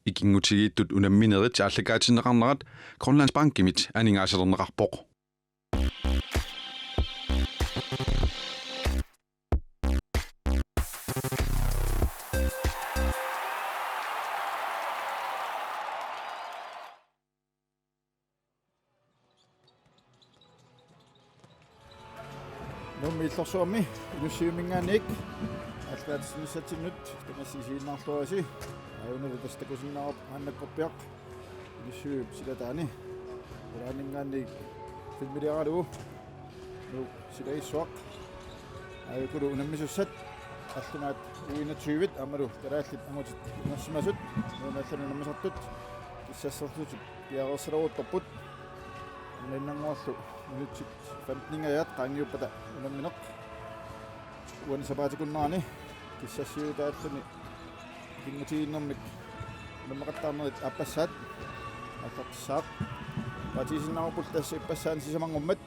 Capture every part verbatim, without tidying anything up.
Ikinngutigiittut unamminerit aallakaatinneqarnerat Grønlandsbankimit aningaasalerneqarpoq. Nuummi Illorsuarmi Inussivimminngaanniit aallakaatitsinissatsinnut tamassi isiginnaarluarisi. Aajuna tassaakusinnaavarput maannakkorpiaq Inussivip silataani. Ilaanninngaanniit filmiliaralugu Nuuk silagissuaq. Aajukulu unammisussat qallunaat U enogtyve aammalu kalaallit angutit inersimasut, Nuummi allanut unammisartut, kissasserlutik piareersaleruuttorput. Annannguarlu minutsit femteningajaat qaangiuppata unammineq. Uani sapaatikunnerani kissassiutaalluni ikinngutigiinnermik unammeqattaarnerit aappassaat aallartissaaq. Paatisinnaavarput tassa ippassaani sisamanngormat.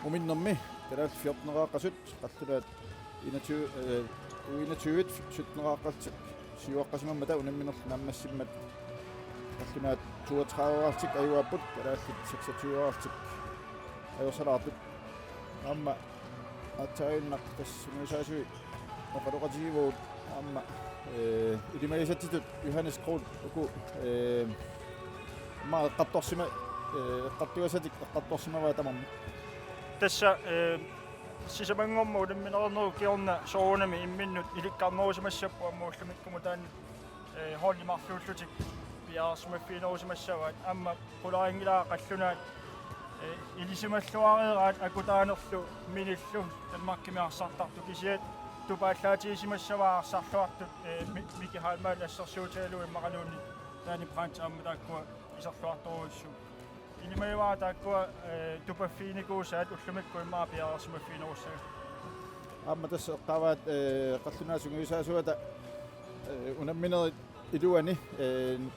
Uminnermi kalaallit fjorteneraaqasut qallunaat enogtyve, øh, U enogtyve sytteneraaqaltik siuaqqasimammata unamminerlu naammassimmat qallunaat toogtrediveeraartik ajugaapput, kalaallit seksogtyveeraartik ajorsalaartut. Aamma aatsaaginnaq tassa sungiusaasui oqaloqatigivagut aamma, øh, ilimagisatsitut Johannes Krog uku, øh, aamma eqqartorsima-, øh, eqqartugasatik eqqartorsimavaa tamarmik. Tassa, øh, sisamanngormat unammineqarnerup kingorna soorunami imminnut ilikkarnerusimassapput aamma ullumikkut taanna, øh, holdit marluullutik piareersimaffiginerusimassavaat. Aamma qularinngilara qallunaat, øh, ilisimalluareeraat akutaanerlu minillu Danmarkimi arsartartut, kisianni tupaallaatigisimassa arsarluartut, øh, Mi-, Miki Heilmann assersuutigalugu immaqaluunniit Danny Brandt aamma taakkua iserluartorujussuupput. Ilimagivara taakkua, øh, tupaffiginikuusaat ullumikkut immaqa piareersimaffiginerussagaat. Aamma tassa eqqaavaat, øh, qallunaat sungiusaasuata, øh, unamminerit iluani, øh, ni-,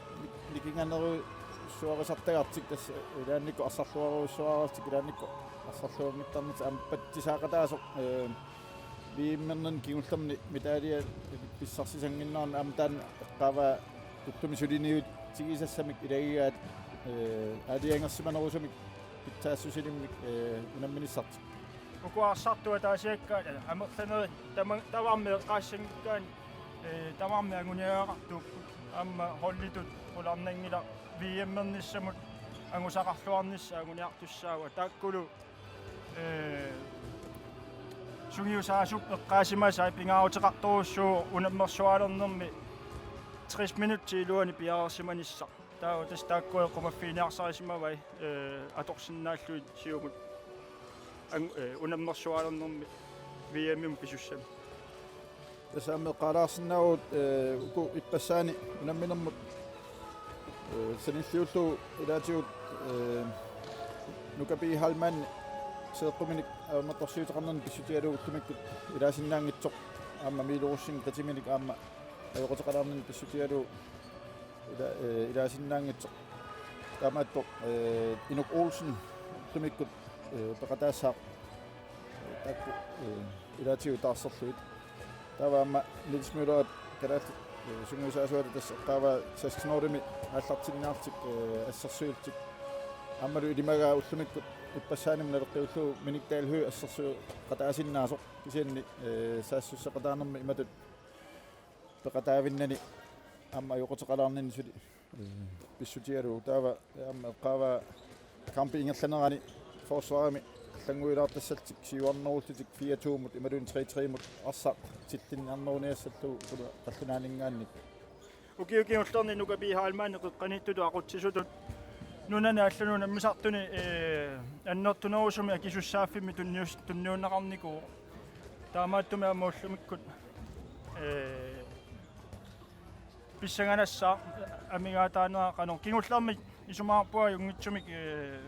nikinganerussuarisartagartik tassa ilaannikkut arsarluarujussuarartik ilaannikkut arsarluanngittarnertik aamma patsisaaqataasoq, øh, V M-ernerni kingullerni medalje pissarsisannginnerani aamma taanna eqqaavaa ullumi suliniutigisassamik ilagigaat, øh, aalajangersimanerusumik pitsaassusilimmik, øh, unamminissartik. Uku arsartut ataasiakkaat, øh, amerlanerit tama-, tamarmik eqqaassanngikkaanni, øh, tamarmik anguniagaqartuupput. Aamma holditut qularnanngilaq V M-ernissamut angusaqarluarnissaq anguniartussaavoq. Taakkulu, øh, sungiusaasup eqqaasimasai pingaaruteqartorujussuuvoq unammersuaalernermi tres minutsit iluanni piareersimanissaq. Taava tassa taakkua eqqumaffiginiarsarisimavai, øh, atorsinnaallugit siumut ang-, øh, unammersuaalernermi V M-imut pisussami. Tassa aamma eqqaalaarsinnaavugut, øh, uku ippassaani unamminermut, øh, sanilliullugu ilaatigut, øh, Nuka Pihl Heilmann seeqquminik ajornartorsiuteqarnernik pissutigalugu ullumikkut ilaasinnaanngitsoq, aamma Milo Rosing qitiminik aamma ajoquteqalaarnernik pissutigalugu ila-, øh, ilaasinnaanngitsoq. Taamaattoq, øh, Inuk Olsen ullumikkut, øh, peqataassaaq. Taakku, øh, ilaatigut taarserlugit. Taava aamma Niels Møller kalaallit, øh, sungiusaasuata tassa eqqaavaa seksten-imi aallartinniarlutik, øh, assersuillutik. Aammalu ilimagaa ullumikkut ippassaanimi naleqqiullugu Minik Dahl Høegh assersueqataasinnaasoq. Kisianni, øh, saassusseqataanermi imatut peqataavinnani aamma ajoquteqalaarnini suli, øh, pissutigalugu. Taava aamma eqqaavaa kampip ingerlanerani forsvarimi allannguilaartassallutik siuarnerullutik fire to-mut imaluunniit tre tre-mut arsaq tillinniarneruniassallugu qallunaaninngaanniit. Ukiut kingullerni Nuka Pihl Heilmann qeqqaniittutut aqutsisutut nunani allani unammisartuni, øh, annertunerusumik akisussaaffimmi tunnius-, tunniunneqarnikuuvoq. Taamaattumik aamma ullumikkut, øh, pissanganassaaq amigaataanera qanoq. Kingullermik isumaqarpunga ajunngitsumik, øh,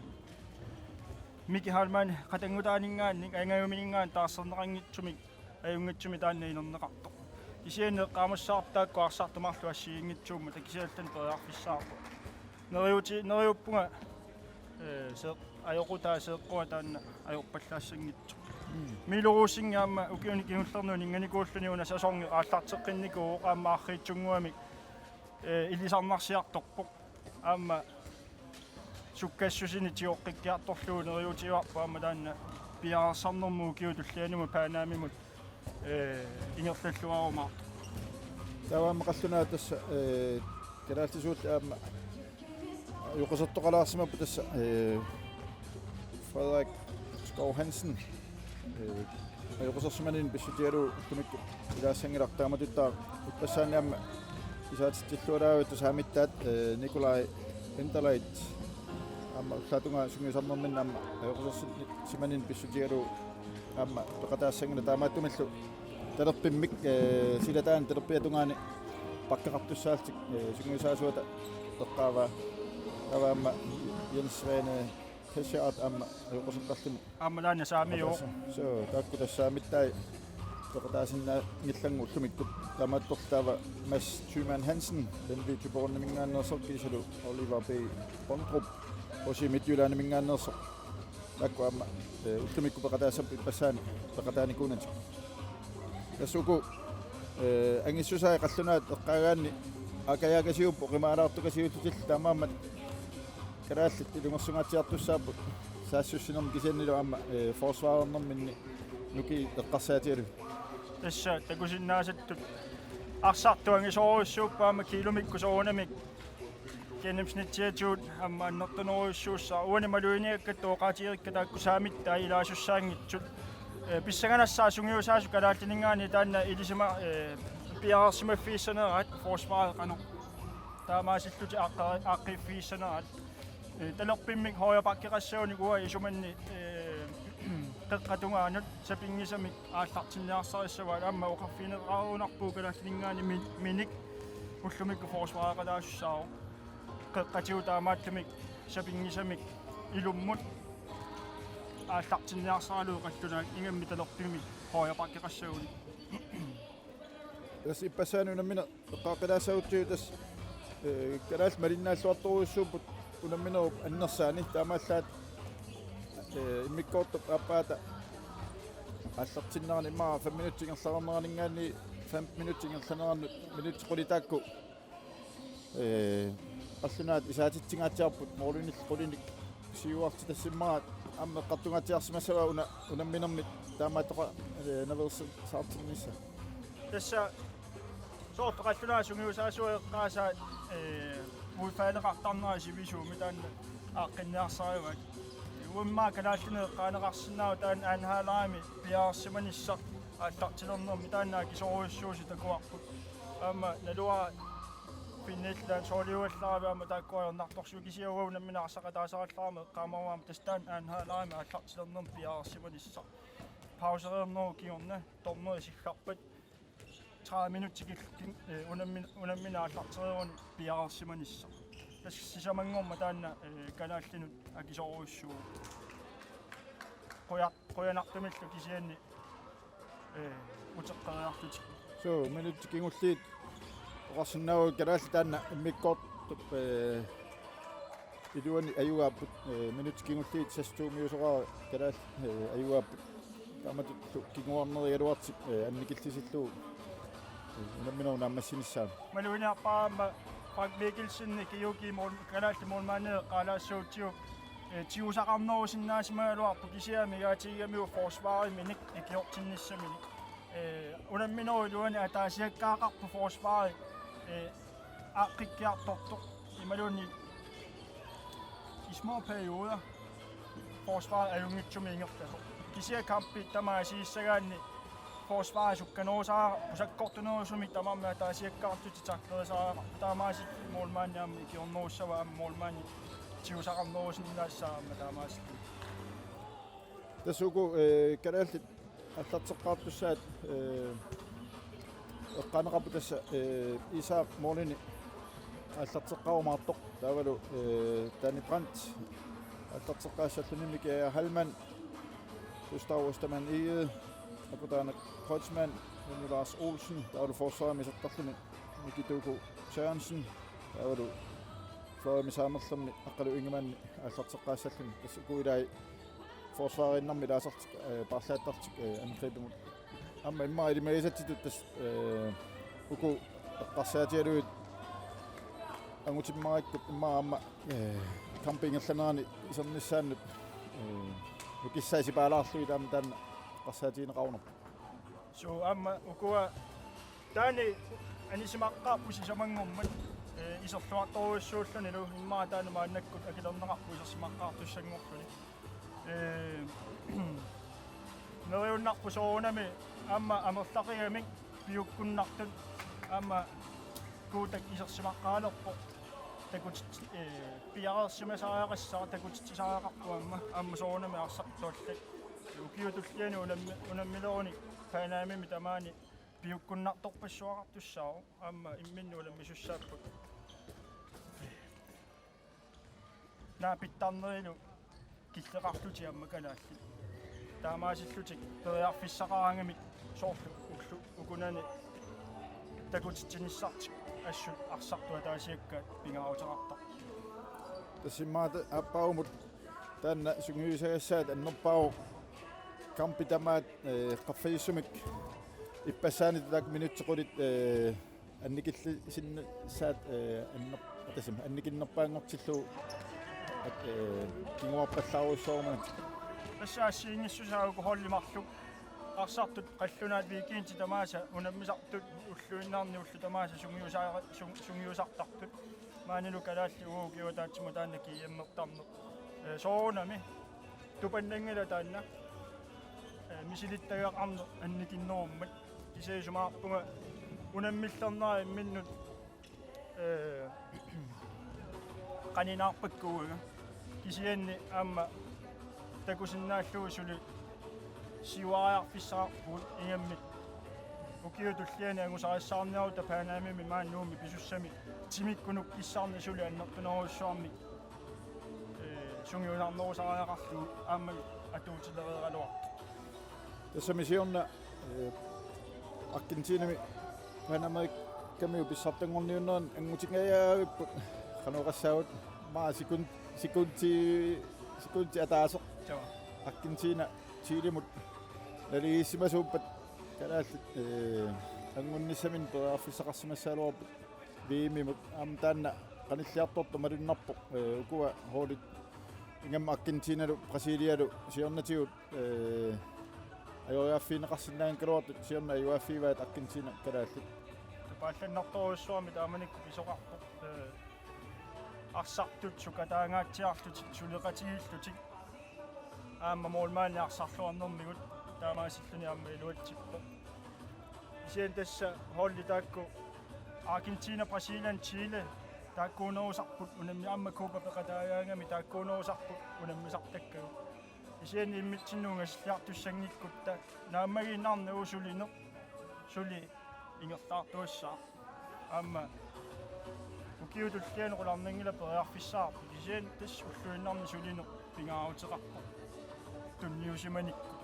Miki Heilmann qatanngutaaninngaanniit, Angajumininngaanniit taarserneqanngitsumik ajunngitsumik taanna inerneqartoq. Kisianni eqqaamassavarput taakku arsartut marluk assigiinngitsuummata, kisianni allanut periarfissaqarpoq. Neriuti-, neriuppunga, øh, seeq-, ajoqutaa seeqqua taanna ajorpallaassanngitsoq. Mm. Milo Rosing aamma ukiuni kingullerni uninnganikuulluni una sæsoni aallarteqqinnikuuvoq aamma arriitsunnguamik Ee, ilisarnarsiartorpoq. Aamma sukkassusinik tigoqqikkiartorlugu neriuutigaarput aamma taanna piareersarnermut ukiup tullianut Panamamut, ee, ingerlalluarumaartoq. Taava aamma qallunaat tassa, ee, kalaallisuut aamma ajoqusertoqalaarsimapput tassa, ee, Frederik Skov Hansen, ee, ajoqusersimaninnik pissutigalugu ullumikkut ilaassanngilaq, taamatuttaaq ippassaani aamma isaatitsilluaraavitta saamittaat, ee, Nikolaj Enderleit aamma ullaatungaa sungiusarnerminni aamma ajoqusersimaninnik pissutigalugu aamma peqataassanngilaq, taamaattumillu talerpimmik, ee, silataani talerpiata tungaani pakkeqartussaallutik, ee, sungiusaasuata eqqaavaa. Taava aamma Jens Svane Hesjaard aamma ajoqusertarluni. Aamma taanna saamiuvoq. Suu, taakku tassa saamittaat peqataasinnaanngillat ullumikkut. Taamaattorli taava Mads Thymann Hansen, N V Thyborøniminngaanneersoq, kiisalu Oliver B. Bondrup, H C Midtjyllandiminngaanneersoq. Taakku aamma, ee, ullumikkut peqataassapput ippassaani peqataanikuunatik. Tassa uku, ee, angissusaat qallunaat eqqaagaanni aakajaakasiupput oqimaalaartukasiullutillu, taamaammat kalaallit ilungersungaatsiartussaapput saassussinermi kisiannilu aamma, ee, forsvarernerminni nukiit eqqarsaatigalugit. Tassa takusinnaasattut arsartut angisoorujussuupput aamma kiilumikkut soorunami gennemsnittiatigut aamma annertunerujussuussaaq. Uani maluginiakkatta oqaatigereerikka taakku saamittaat ilaasussaanngitsut. Ee, pissanganassaaq sungiusaasut kalaallininngaanniit taanna ilisima-, ee, piareersimaffigissaneraat forsvaret qanoq taamaasillutik aaqqe-, aaqqiiffigissaneraat. Ee, talerpimmik højrebackeqassagunik uanga isumanni, ee, qeqqata tungaanut sapinngisamik aallartinniarsarissavaat, aamma oqarfigineqarumaarpunga kalaalliningaanniit mi-, minik ullumikkut forsvareqataasussaavoq. Qeqqatigut taamaattumik sapinngisamik ilummut aallartinniarsaralugu qallunaat ingammik talerpimmik højrebackeqassagunik. Tassa ippassaani unammineq eqqaaqqilaassagutsigu tassa, ee, kalaallit malinnaalluartorujussuupput unamminerup annersaani, taamaallaat, ee, immikkoortup aappaata aallartinnerani immaqa fem minutsit ingerlareerneraninngaanniit fem minutsit ingerlanerannut minutsit qulit taakku, ee, qallunaat isaatitsingaatsiarput målinik qulinik siuartitassimmagaat, aamma eqqartungaatsiarsimassavaat una-, unamminermit taamaattoqa-, ee, naveersaartinnissaa. Tassa soorlu qallunaat sungiusaasuat eqqaasaat, ee, udfaldeqartarnerat sivisuumik taanna aaqqinniarsarivaat. Uummaa kalaallinik eqqaaneqarsinnaavoq taanna anden halvlegimi piareersimanissaq aallartilernermi, taanna akisoorujussuusoq takuarput. Aamma naluara Finland soorlu uallaarami aamma taakku ajornartorsiut, kisianni uanga unammineq arsaqataasarallarama eqqaamarumaarama tassa taanna anden halvlegimi aallartilernermi piareersimanissaq. Pausereernerup kingorna dommeri siggarpat tredive minutsit kil-, kin-, ee, unammin-, unammineq aallartereeruni piareersimanissaq. Tassa sisamanngormat taanna, ee, kalaallinut akisoorujussuuvoq. Quja-, qujanartumillu kisianni, ee, uteqqeriarlutik. Suu, minutsit kingulliit oqarsinnaavugut kalaallit taanna immikkoortup, ee, iluani ajugaapput, ee, minutsit kingulliit seksogtyve-miusoraara kalaallit, ee, ajugaapput. Taamatullu kinguarnerigaluartut, ee, annikillisillugu, ee, unamminerup naammassinissaa. Maluginiarpara aamma Frank Mikkelsen, G O G mål-, kalaallit målmandit eqqaalaassagatsigu, ee, tigusaqarnerusinnaasimagaluarpoq kisianni amigaatigigamikku forsvariminik ikiortinnissaminik. Ee, unamminerup iluani ataasiakkaaqarpoq forsvari, ee, aaqqikkiartortoq imaluunniit i små perioder forsvaret ajunngitsumik ingerlasoq. Kisianni kampit tamaasa assigiissagaanni forsvaret sukkanerusarput, sakkortunerusumik tamarmik ataasiakkaarlutik tacklerisarput, taamaasillutik målmandi aamma ikiornerussavaa, aamma målmandi tigusaqarnerusinnaassaa aamma taamaasillutik. Tassa uku, ee, kalaallit aallarteqqaartussaat, ee, eqqaaneqarput tassa, ee, Isak målini aallarteqqarumaartoq, taavalu, ee, Danny Brandt aallarteqqaassalluni, Mikael Heilmann, Gustav Ostermann Egede, Apudaana Kreutzmann, Jonny Lars Olsen, taavalu forsvarimi isertarluni Miki Tuku Sørensen, taavalu forsvarimi saamerlermi Aqqalu Ingemann aallarteqqaassalluni. Tassa uku ilaat forsvariinnarmik ilaasartik, ee, paarlaattartik, ee, angribimut. Aamma immaqa ilimagisatsitut tassa, ee, uku eqqarsaatigalugit Angutimmarakkit immaqa aamma, eh, kampi ingerlanerani isernissaannut, eh, nukissaa isipaalaarlugit aamma taanna eqqarsaatigineqarunarpoq. Suu, aamma ukua taanna anisimaqqaarput sisamanngormat, eh, iserluartorujussuullunilu immaqa taanna maannakkut akilerneqarpoq isersimaqqaartussanngorluni. Eh, neriunnarpoq soorunami aamma amerlaqigamik piukkunnartut aamma Kuutak isersimaqqaalereerpoq. Takutit-, eh, piareersimasariaqassaaq, takutitsisariaqarpoq aamma, aamma soorunami arsartuallak. Ukiut tulliani unammi-, unammilerunik Pan Amimi tamaani piukkunnartorpassuaqartussaavoq, aamma imminnut unammisussaapput. Naapittarnerilu killeqarlutik aamma kalaallit. Taamaasillutik periarfissaqaraangamik soorlu ullut ukunani takutitsinissartik assut arsartut ataasiakkaat pingaaruteqartarput. Tassa immaqa aappaagumut taanna sungiusagassaat annerpaavoq kampi tamaat, eh, qaffasissumik ippassaani taakku minutsit qulit, eh, annikillisinnissaat, eh, anner-, atasim, annikinnerpaanngortillugu, at-, eh, kinguarpallaarujussuarmata. Tassa assigiinngissusaa uku holdit marluk arsartut qallunaat weekendit tamaasa unammisartut ulluinnarni ullut tamaasa sungiusaa-, sung-, sungiusartartut. Maanilu kalaallit uagut ukiup ataatsimut taanna G M-ertarneq. Eh, soorunami tupannanngilaq taanna, eh, misilittagaqarneq annikinnerummat. Kisianni isumaqarpunga unammillernera imminnut, eh, qaninaarpakka uanga. Kisianni aamma takusinnaallugu suli siuariarfissaqarpugut ingammik. Ukiut tulliani angusarissaarniarutta Pan Amimi maani Nuummi pisussami timikkut nukkissaarneq suli annertunerujussuarmik, eh, sungiusarnerusariaqarlugu aamma atuutilereeraluartoq. Tassami siorna, eh, Argentinami Pan Americamiut pissartanngorniunneranni angutingajavipput, qanoq oqassaagut, maa sekund-, sekundi, sekundi ataaseq. Joo. Argentina Chilemut naligiissimasuuppat kalaallit, eh, anngunnissaminnik periarfissaqarsimassagaluarput V M-imut. Aamma taanna qanilliartortoq malunnarpoq, eh, ukua holdit ingammik Argentinalu Brasilialu siornatigut, eh, ajoriaaffigineqarsinnaanngikkaluartut siorna ajugaaffigivaat Argentina kalaallit. Tupaallannartorujussuarmik taamanikkut pisoqarpoq, eh, arsartut sukataangaatsiarlutik suleqatigiillutik. Aamma moolimaani arsarluarnermigut taamaasilluni aamma iluatsippoq. Kisianni tassa holdi taakku Argentina, Brasilien, Chile taakkuunerusarput unammi-, aamma Copa peqataagaangami taakkuunerusarput unammisartakkagut. Kisianni immitsinnut ungasilliartussanngikkutta naammagiinnarnagu sulineq suli ingerlaartuassaaq. Aamma ukiut tulliani qularnanngilaq periarfissaqarpoq, kisianni tassa ulluinnarni sulineq pingaaruteqarpoq tunniusimanikkut.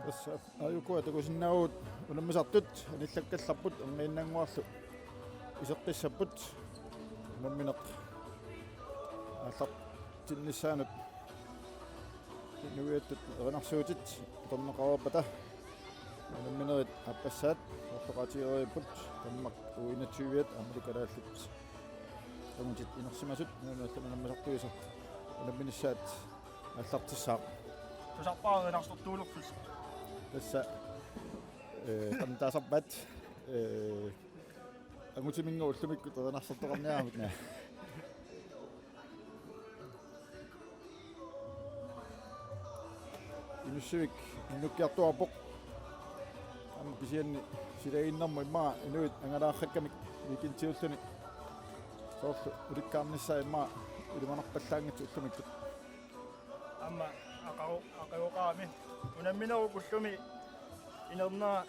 Tassa aajukua takusinnaavugut unammisartut anillakkallarput, erniinnannguarlu iseqqissapput. Unammineq aallartinnissaanut inuiattut erinarsuutit atorneqareerpata unamminerit aappassaat oqaloqatigereerput, Danmark U enogtyve-at aammalu kalaallit angutit inersimasut, nunallu unammisartuisa unamminissaat aallartissaaq. Tusarpara erinarsortuulerlusi. Tassa, eh, qantaasarpaat, eh, angutiminngooq ullumikkut erinarsortoqarniaramik. Inussivik innukkiartuaarpoq. Aamma kisianni silaginnarmut immaqa inuit angalaaqqakkamik weekendiulluni soorlu ulikkaarnissaat immaqa ilimanarpallaanngitsut ullumikkut. Aamma aqagu-, aqaguqarami unamminerup ullumi inernera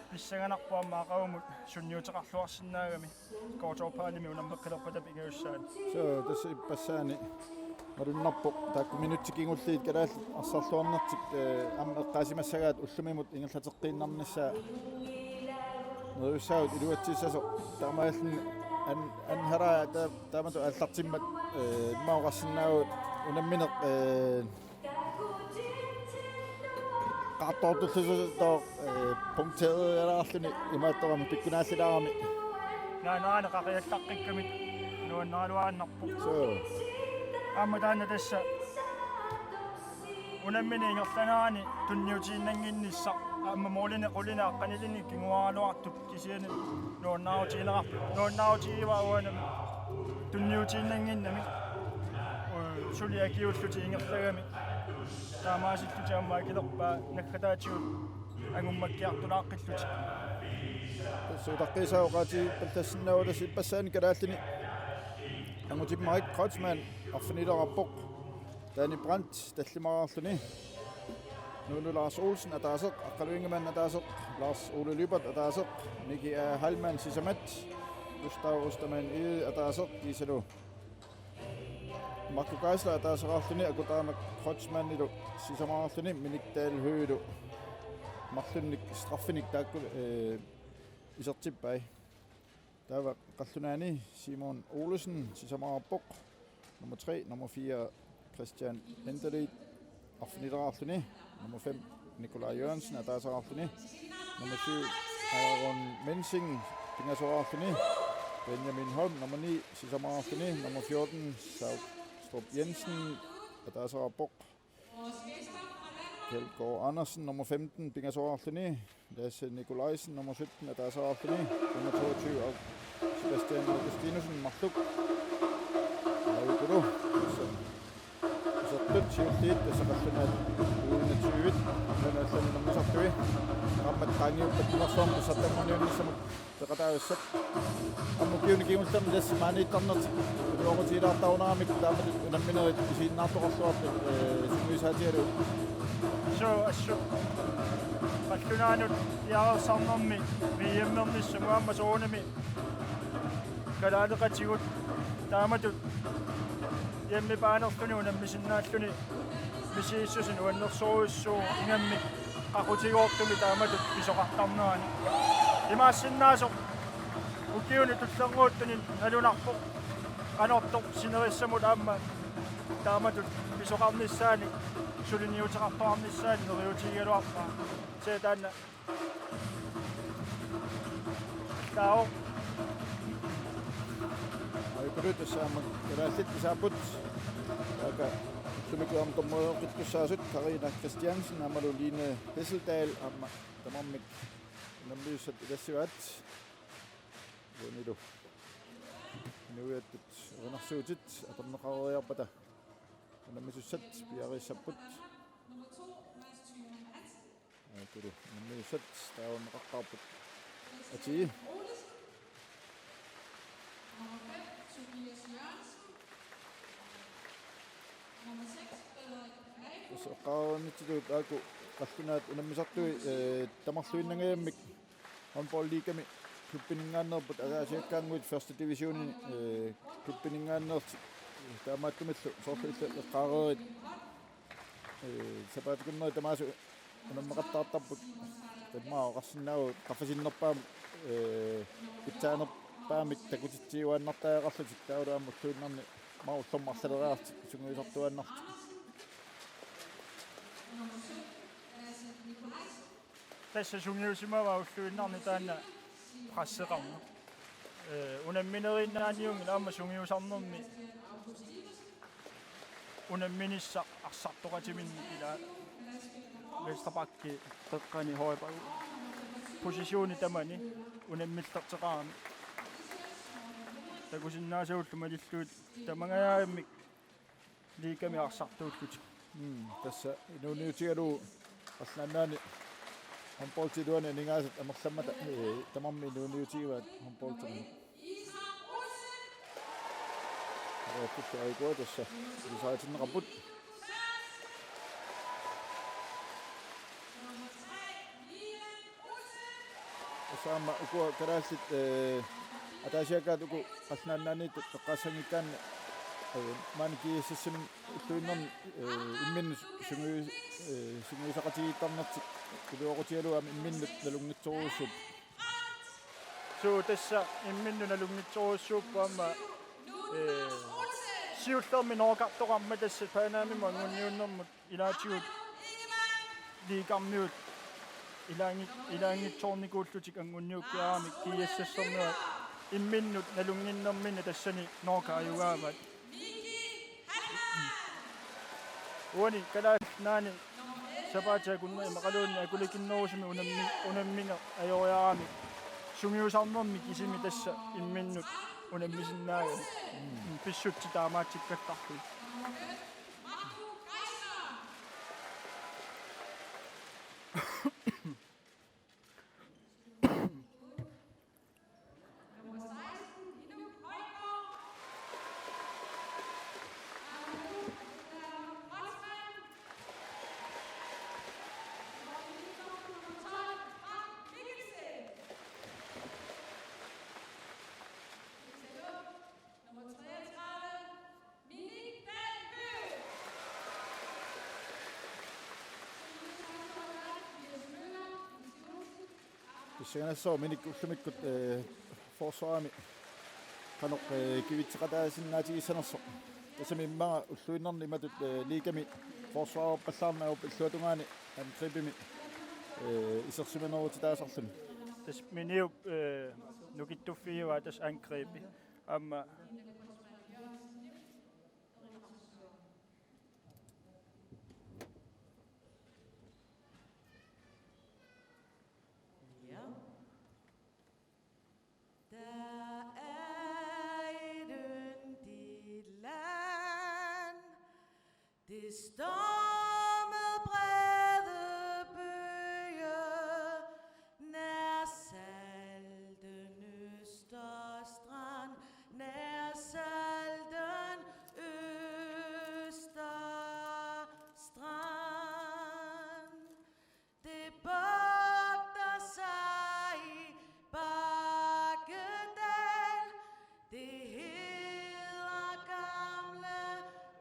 pissanganarpoq aamma aqagumut sunniuteqarluarsinnaagami K T H-imi unammeqqilerpata pingajussaani. Suu, tassa ippassaani malunnarpoq taakku minutsit kingulliit kalaallit arsarluarnertik, eh, aamma eqqaasimassagaat ullumimut ingerlateqqiinnarnissaa. Neriussaagut iluatsissasoq taamaalilluni an-, anharaa ta-, taamatut aallartimmat, eh, immaqa oqarsinnaavugut unammineq, eh, qaartoortullusoq, eh, punkteerialaarluni imaattorami pikkunaallilaarami Naanaana qaqiallaqqikkamik nuannaraluarnarpoq. Suu. Aamma taanna tassa unammineq ingerlanerani tunniutiinnannginnissaq aamma moolineq qulineq aqqanilinnik kinguaaraluartoq kisianni nuannaarutigineqarpoq. Nuannaarutigivaat uanami tunniutiinnannginnami. Suli akiullutik ingerlagamik. Taamaasillutik aamma akilerpaat naggataatigut angummakkiartulaaqqillutik. Suutaqqiisaa oqaatigippallassinnaavoq tassa ippassaani kalaallini. Angutimmarik Kreutzmann arfinileqarpoq. Danny Brandt tallimaraarluni. Nuunu Lars Olsen ataaseq, Aqqalu Ingemann ataaseq, Lars Ole Lyberth ataaseq, Miki A. Heilmann sisamat, Gustav Ostermann Egede ataaseq, kiisalu Marco Geisler ataaseraarluni, Aku Taanak Kreutzmannilu sisamaraarluni, Minik Dahl Høegh-lu marlunnik straffinik taakku, eh, isertippai. Taava qallunaani Simon Olsen sisamaraarpoq. Nummer tre, nummer fire, Christian Enderlid arfinileqarluni. Nummer fem, Nikolaj Jørgensen ataaseraarluni. Nummer syv, Aaron Mensing pingasoraarluni. Benjamin Holm, nummer ni, sisamaraarluni. Nummer fjorten, Sautrup Jensen ataaseraarpoq. Kjeldgaard Andersen, nummer femten, pingasoraarluni. Lasse Nikolajsen, nummer sytten, ataaseraarluni. Nummer toogtyve, Sebastian Augustinussen, marluk. Aukulu. Isertut siulliit tassa qallunaat U enogtyve-t, nunallan unammisartui. Qaammat qaangiuppat nunarsuarmi isertammerniunnissamut peqataavissat. Aamma ukiuni kingullerni tassa maaniittarnertik iluaqutigilaartarunaramik taamatut unamminerit isiginnaartoqarluartut, eh, sungiusaatigalugu. Suu, assut. Qallunaanut piareersarnermi V M-ernissaq aamma soorunami kalaaleqatigut taamatut hjemmebane-rluni unammisinnaalluni misigissuseq nuannersorujussuuvoq, ingammik qaqutigoortumik taamatut pisoqartarnerani. Imaassinnaasoq ukiuni tullinnguuttuni nalunarpoq qanortoq sinerissamut aamma taamatut pisoqarnissaanik suliniuteqartoqarnissaanik neriuutigigaluarpaa. Kisianni taanna Taava. Aukulu tassa aamma kalaallit kisaapput. Taakku ullumikkut aamma dommereeqqittussaasut Karina Christiansen aammalu Line Hesseldahl aamma tamarmik unammisut ilassivaat. Uanilu inuiattut erinarsuutit atorneqareeriarpata unammisussat piareersarput. Aukulu unammisut taava unneqaqqaarput. Atii. Tassa eqqaareernittutut taakku qallunaat unammisartui, eh, tamarluinnangajammik håndboldligami klubbininngaanneerput ataasiakkaannguit første divisionini, eh, klubbininngaanneertik, eh, taamaattumillu soorlu illit eqqaareerit. Ee, sapaatip akunneri tamaasa unammeqattaartarput. Taamaammat oqarsinnaavoq qaffasinnerpaamik, ee, pitsaanerpaamik takutitsiuaannartariaqarlutik taavalu aamma ulluinnarni maani ullormut arlaleriarlutik sungiusartuaannarlutik. Tassa sungiusimavaa ulluinnarni taanna presseqarneq. Ee, unammineriinnaaniunngilaq aamma sungiusarnermi unamminissaq arsartoqatiminnik ila venstre back qeqqani højre back positioni tamani unammillerteqarami. Takusinnaasagullu malillugit tamangajammik ligami arsartuullutik. Mm, tassa inuuniutigalugu Qallunaat Nunaanni håndboldi iluani aningaasat amerlammata, ee, tamarmik inuuniutigivaat håndboldinik. Areaqqullu aajukua tassa ilisaritinneqarput. Tassa aamma ukua kalaallit, ee, ataasiakkaat uku Qallunaat Nunaanniittut eqqaassanngikkaanni, ee, maani GSS-imi ulluinnarni, ee, imminnut sungiu-, ee, sungiusaqatigiittarnertik iluaqutigalugu aamma imminnut nalunngitsorujussuupput. Suu, tassa imminnut nalunngitsorujussuupput aamma, ee, siullermik knockouttoqarmat tassa Panamamut anguniunnermut ilaatigut liikarmiut ilaangi-, ilaanngitsoornikuullutik anguniukkiaramik GSS-ermiut imminnut nalunnginnerminni tassani Norgep ajugaavaat. Uani Kalaallit Nunaanni sapaatip akunnerani immaqaluunniit akulikinnerusumik unammi-, unammineq ajoriarami sungiusarnermi kisimi tassa imminnut unammisinnaagami. Pissutsit taamaatsikkallarlugit. Pissanganassaaq Minik ullumikkut, eh, forsvarimi qanoq, eh, kivitseqataasinnaatigissagaannersoq. Tassami immaqa ulluinnarni imatut, eh, ligami forsvarerpallaarneq ajorpoq illuatungaani angribimi, eh, isersimanerutitaasarluni. Tassa Miniup, eh, nukittuffigivaat tassa angribi. Aamma Det er yndigt land, det står med brede bølger, nær salten Østerstrand, nær salten Østerstrand. Det bugter sig i bakkedal, det hedder gamle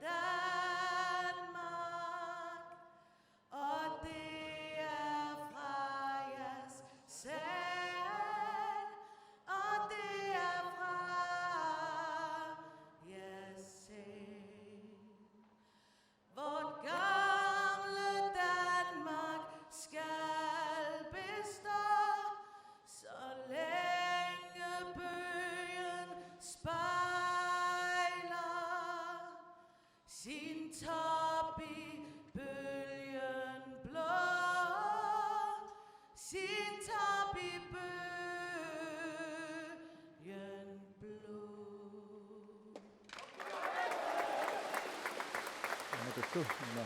Danmark. Og det er fra jeres sal, og det er fra jeres sal. Vort gamle Danmark skal bestå, så længe bølgen spejler sin top i bølgen blå, sin top i bølgen blå. Imatullu una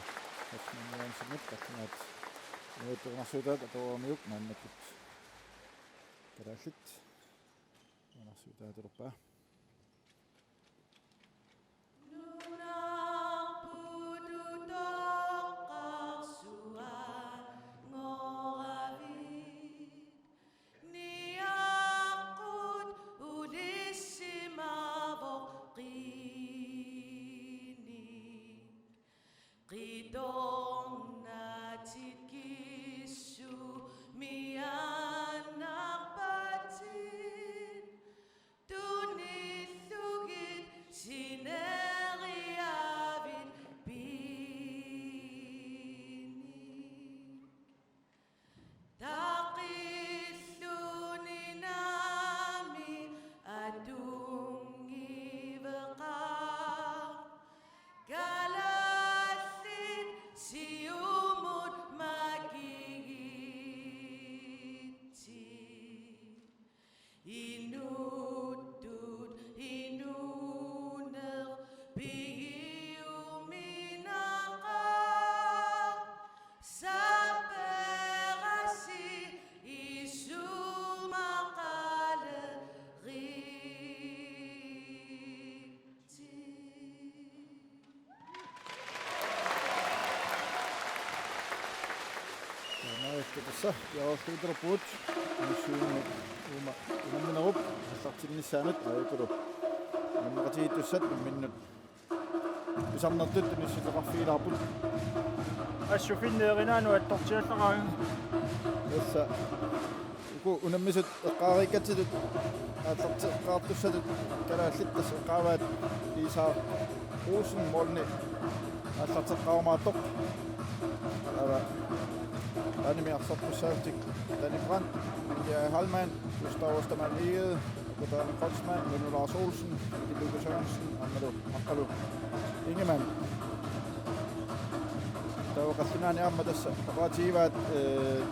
Osman Johansenip takkunaat inuit perinarsuutaat atorujumiuk maannakkut kalaallit perinarsuutaat atulerpaa. Niaqqut ulissimavoq qiinni. Qitornatik kissumiaannarpatit. Tunillugit sineriaavit piinni. Taqilluni naamik atunngiveqaaq. Kalaallit siumut makigiitsi. Inuttut inuuneq pigiuminaqaaq, sapperasi isumaqalerit. Taamaalilluta tassa piareerluinnarpugut. Misissuinnarmik uuma unamminerup aallartinnissaanut aajuku unammeqatigiittussat imminnut pisarnertut tunissutaqarfigilaarput. Assut finni erinaanut attortiallaraangat. Tassa uku unammisut eqqaariikkatsitut aallarteqqaartussatut kalaallit tassa eqqaavaat Isak Rosen målini aallarteqqaarumaartoq. Taava aanimi arsartussaatik Danny Brandt, Michael Heilmann, Gustav Ostermann Egede, Kutaani Kreutzmann, Lunu Lars Olsen, Miki Lykke Sørensen, aammalu Aqqalu Ingemann. Taava qallunaani aamma tassa oqaatigivaat, eh,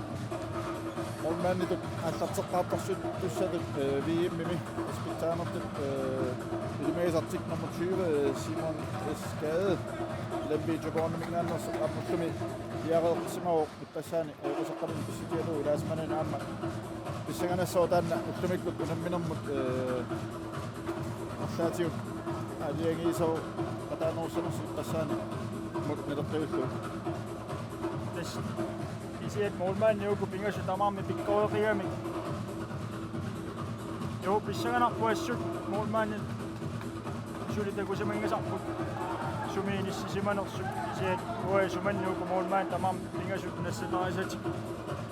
målmanditut aallarteqqaartartussatut, eh, V M-imi ispitsaanertut, eh, ilimagisartik nummer tyve, eh, Simon S. Gade, Lemvig Thybodeniminngaanneersoq aamma ullumi piareersimavoq. Ippassaq ajoquseqqaminik pissutigalugu ilaasimanermut aamma pissanganassaaq taanna ullumikkut unamminermut, eh, arlaatigut aalajangiisoqataanerussanersoq ippassaanik mut naleqqiullugu. Tassa kisianni målmandit uku pingasut tamarmik pikkoreqigami. Joo, pissanganarpoq assut målmandit suli takusimanngisarput sumi inissisimanersut, kisianni uanga isumanni uku målmandit tamarmik pingasut nassatarisat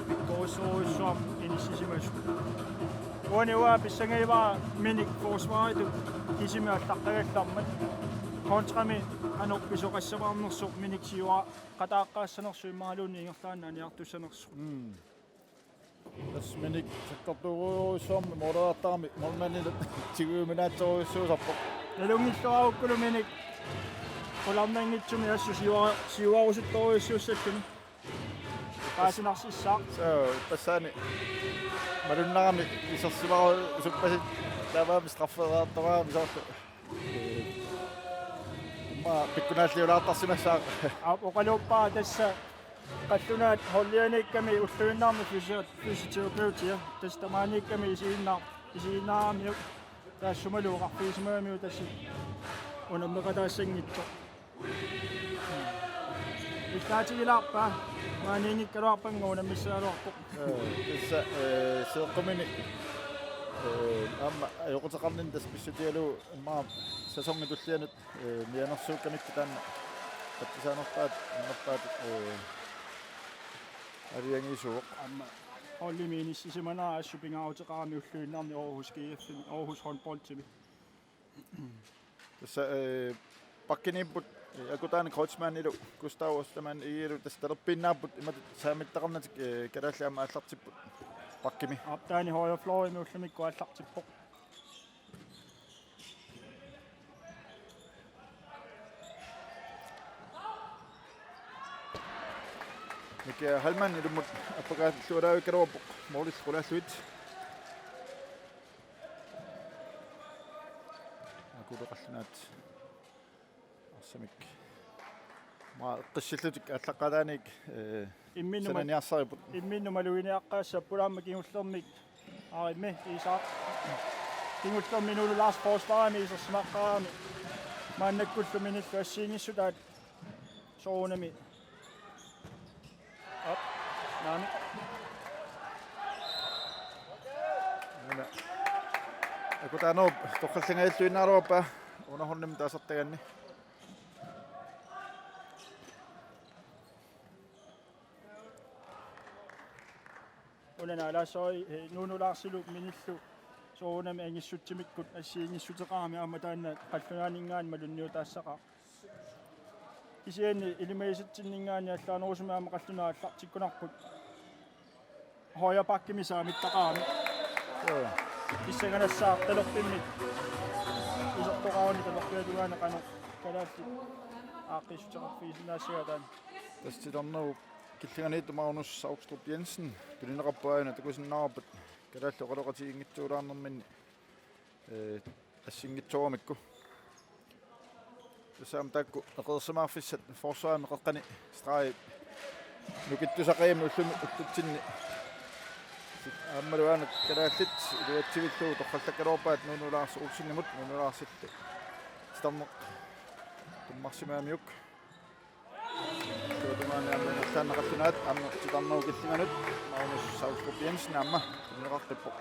pikkorissorujussuarmik inissisimasut. Uani uanga pissangavara Minik forsvaritut kisimi allaqqagallarmat kontrami qanoq pisoqassamaarnersoq Minik siuaqataaqqaassanersoq imaluunniit ingerlaannaq aniartussanersoq. Mm. Tassa Minik sakkortuurujussuarmik måleriartarami målmandinut tigujuminaatsorujussuusarpoq. Nalunngilluarukkulu Minik qularnanngitsumik assut siua-, siuarusuttorujussuussalluni. Paasinarsissaaq. Soo, ippassaanik malunnarami isersimarusuppassi taamaammat strafferiartorami soorlu. Immaqa pikkunaalliulaartarsimassaaq. Aap, oqaluuppara tassa qallunaat holdianiikkami ulluinnarni fysio-, fysioterapeutia. Tassa tamaaniikkami isiginnaar-, isiginnaaramiuk. Taassumalu oqarfigisimagamiuk tassa unammeqataassanngitsoq. Illaatigilaarpa, maaniinngikkaluarpannga unammissagaluarpoq. Ee, tassa, ee, seeqqumini, ee, aamma ajoquteqarninni tassa pissutigalugu immaqa sæsonip tullianut, ee, mianersuukkamikkit taanna patsisaanerpaat, annerpaat, ee, aalajangiisuuvoq. Aamma holdimi inissisimanera assut pingaaruteqarami ulluinnarni Aarhus G F-imi, Aarhus Håndboldimi. Tassa, ee, bakkiniipput, ee, Akutaani Kreutzmannilu, Gustav Ostermann Egedelu, tassa talerpiinnaapput, imatut saamittaqarnatik, ee, kalaallit aamma aallartipput bakkimi. Aap, taanna højre fløjimi ullumikkut aallartippoq. Mika Heilmann ilummut appakaallualaavikkaluarpoq målillu qulaallugit. Akuuleqallunaat arsamik. Maa eqqissillutik aallaqqaataaniit, ee, imminnut ma-, sananiarsaripput. Imminnut maluginiaqqaassapput aamma kingullermik. Arimmi Isak. Kingullermik Nuunu Lars forsvarimi isersimaqqaarami. Maannakkullu Minillu assigiinngissutaat soorunami. Op. Naamik. Una. Akutaanerup torrallangajalluinnaruappa. Una hornimi taasartaganni. Una naalaassavai, eh, Nuunu Larsilu Minillu soorunami angissutsimikkut assigiinngissuteqarami aamma taanna qallunaaninngaanniit malunniutaassaqaaq. Kisianni ilimagisatsinninngaanniit allaanerusumik aamma qallunaat aallartikkunarput. Højre backimi saamittaqarami. Joo. Pissanganassaaq talerpimmik. Isertoqaruni talerpiata tungaanut qanoq kalaallit aaqqissuteqarfigisinnaassagaat taanna. Tassa titarnerup killinganiittoq Magnus Saugstrup Jensen tunineqarpoq aajuna takusinnaavarput kalaallit oqaloqatiginngitsoorlaarnerminni, ee, assinngitsooramikku. Tassa aamma taakku eqeersimaarfissat forsvarimi qeqqani stregi nukittusaqigami ullumi ullutsinni. Aammalu aana kalaallit iluatsivillugu torrallakkaluarpaat Nuunu Lars Olsenimut, Nuunu Larsillu titarneq tummarsimagamiuk. Tuutumaani aamma ingerlaannaq qallunaat aamma titarnerup killinganut Magnus Saugstrup Jensen aamma tunineqaqqippoq.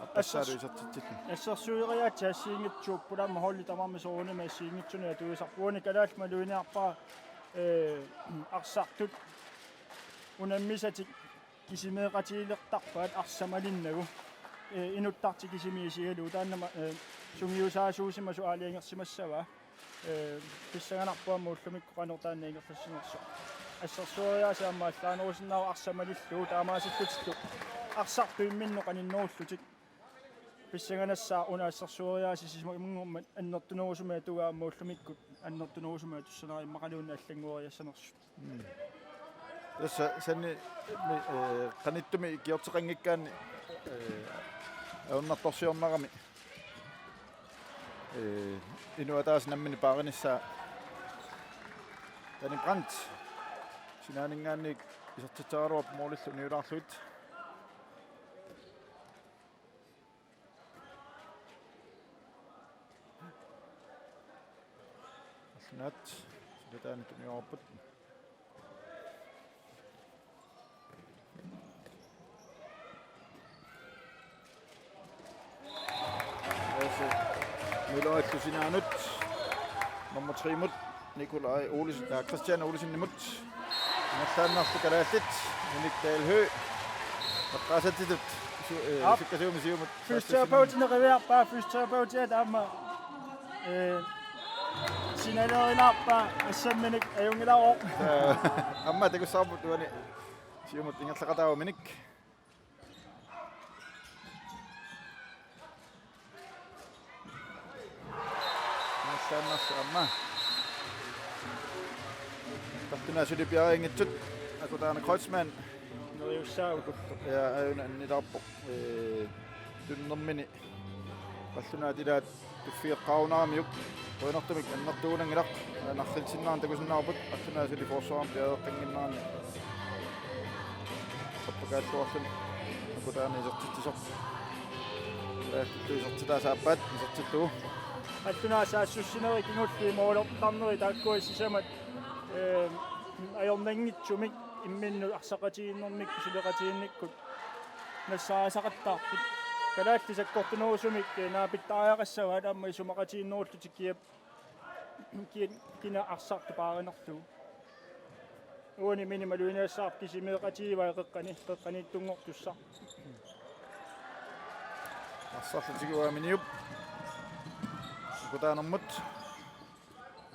Appassaalu isertitsilluni. Assersueriaatsit assigiinngitsuupput aamma holdit tamarmik soorunami assigiinngitsunik atuisarput. Uani kalaallit maluginiarpara, ee, arsartut unammisatik kisimeeqatigilertarpaat arsaq malinnagu. Ee, inuttartik kisimi isigalugu taanna ma-, ee, sungiusaasuusimasoq aalajangersimassavaa. Ee, pissanganarpoq aamma ullumikkut qanoq taanna ingerlassinersoq. Assersueriaaseq aamma allaanerusinnaavoq arsaq malillugu taamaasillutillu arsartut imminnut qaninnerullutik. Pissanganassaaq una assersueriaaseq sisamanngormat annertunerusumik atugaammat ullumikkut annertunerusumik atussanera immaqaluunniit allanngoriassanersut. Tassa sanni mi-, eh, qanittumi ikiorteqanngikkaanni, eh, ajornartorsiornerami, eh, inuk ataaseq nammineq paarinissaa Danny Brandt sinaaninngaanniit isertitseraluarpoq målillu uniulaarlugit. Qallunaat silataani tuniorput. Møllerillu sinaanut nummer tre-mut Nikolaj Olsen, ja, Christian Olsenimut. Ingerlaannarlu kalaallit, Minik Dahl Høegh. Eqqaasatsitut su-, eh, Aap. Sukkasuumik siumut. Fysioterapeutinik qiviarpaa, fysioterapeutia taama, eh, sinalerilaarpaa assamminik ajunngilaaroq. Aamma takussavarput uani siumut ingerlaqataavoq Minik. Ingerlaannarlu aamma. Qallunaat suli piareerinngitsut. Akutaana Kreutzmann. Neriussaavoq. Ja, aajuna annilaarpoq. Eh, tunnermini. Qallunaat ilaat tuffigeqqaarunaramiuk. Qujanartumik annertuunanngilaq. Narrilsinnaarneq takusinnaavarput. Qallunaat suli forsvarermik piareeqqannginnerani. Qappakaalluarluni. Akutaani isertitsisoq. Kalaallit isertitaasa aappaat isertillugu. Qallunaat saassussinerit kingulliit målertarnerit taakkua sisamat, eh, ajornanngitsumik imminnut arsaqatigiinnermikkut suleqatigiinnikkut nassarisaqattaarput. Kalaallit sakkortunerusumik, eh, naapittariaqassavaat aamma isumaqatigiinnerullutik kiap-, ki-, kina arsartoq paarinerlugu. Uani Minik maluginiassavarput kisimeeqatigivaat qeqqani, qeqqaniittunngortussaq. Arsarlu tiguaa Miniup. Akutaanermut.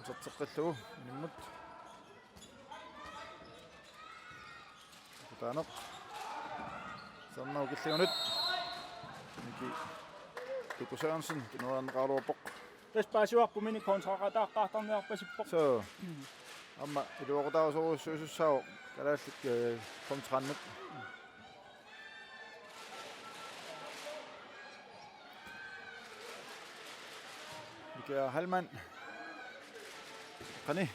Iserteqqillugu Minimmut. Akutaaneq. Sernau killiunut. Miki Tuku Sørensen, tuneriarneqaraluarpoq. Tassa paasivarput Minik kontraqataaqqaartarniarpasippoq. Soo. Aamma iluaqutaarusorujussuusussaavoq kalaallit, eh, kontraannut. Mikael Heilmann. Qani.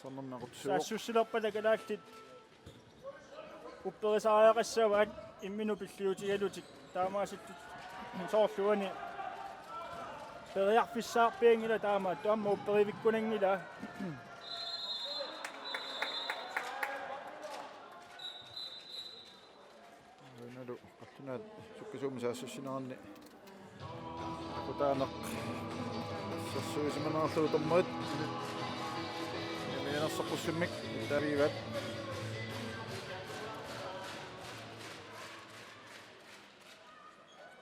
Sernummi aqutsisuuvoq. Saassussilerpata kalaallit upperisariaqassavaat imminut pilliutigalutik. Taamaasittut soorlu uani periarfissaarpianngilaq taamaattoq aamma upperivikkunanngilaa. Unalu qallunaat sukkasuumik saassussineranni. Akutaaneq. Sersuisimanerlu dommerit. Mianersoqqussummik tavivat.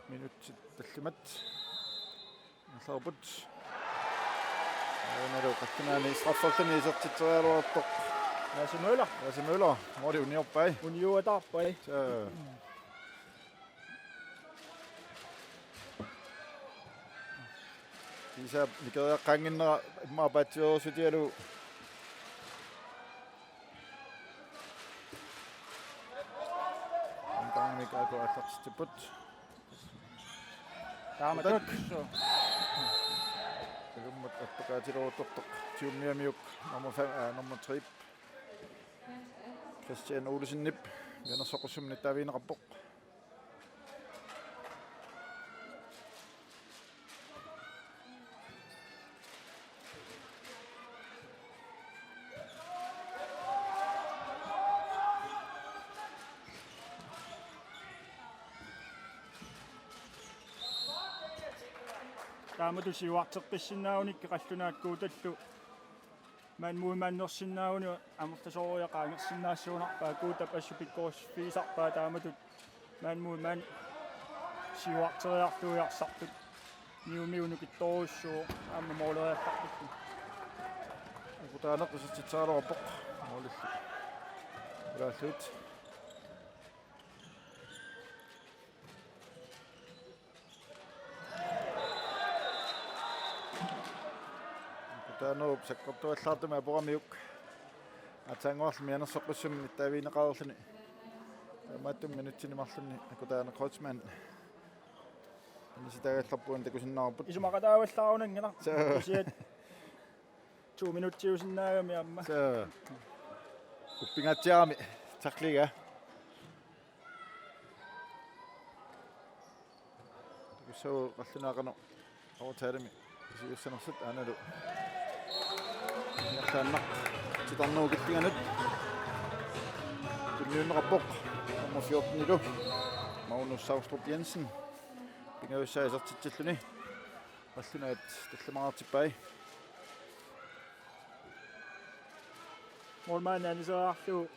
Minutsit tallimat. Ingerlapput. Unalu qallunaani straffertani isertitseriaraluartoq. Lasse Møller. Lasse Møller. Måli uniorpai. Uniuataarpai. Soo. Kiisa nikeriaqqaannginnera immaqa paatsiveerussutigalugu. Antaangamik aaku aallartitsipput. Taamatut. Soo. Ilummut appakaatileruttortoq. Tiummiamiuk nummer fem, øh, nummer tre. Christian Olsenip. Mianersoqqussummik nittaavigineqarpoq. Taamatut siuarteqqissinnaagunikkit qallunaat Guutallu. Mand mod mand-ersinnaagunik amerlasoorujussuaq qaangersinnaassuunarpaa, Guutap assut pikkorissiffigisarpaa taamatut mand mod mand siuarteriarlugu arsartut. Niumiunukittorujussuuvoq aamma måleriallarput. Akutaaneq isertitseriaraluarpoq målillu. Ulaallugit. Taanuup sakkortuallaartumik aporamiuk aatsaannguarlu mianersoqqussummik nittaavigineqareerluni. Taamaattumik minutsini marlunni Akutaana Kreutzmann anisitaagallarpugut takusinnaavarput. Isumaqataavallaarunanngilaq. Suu. Kisianni to minutsiusinnaagami aamma. Suu. Uppingaatsiarami tackliga. Takussavarput qallunaat qanoq aftalemik pisiussanersut aanalu. Ingerlaannaq titarnerup killinganut. Tunniunneqarpoq nummer fjorten-ilu Magnus Saustrup Jensen. Pingajussaa isertitsilluni. Qallunaat tallimaartippai. Målmandi aniseriarlugu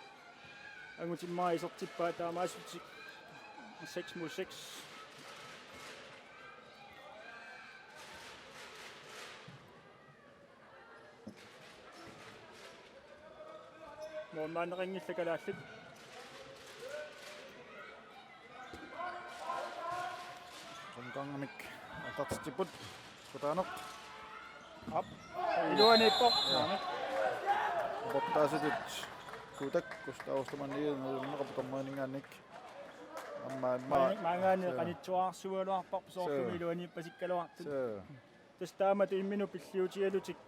angutimmarik isertippaa taamaassutsik seks mod seks. Målmandeqanngillat kalaallit. Qunqarnamik aallartitsipput. Kutaaneq. Aap. Iluaniippoq. Ja. Aportaasutut Kutak, Gustav Ostermann, Nielsen, Nielsen, Nielsen, Nielsen. Aamma, aamma. Maangaanniit qanittuarsuugaluarparput soorlumi. Suu. Iluaniippasikkaluartut. Suu. Tassa taamatut imminut pilliutigalutik,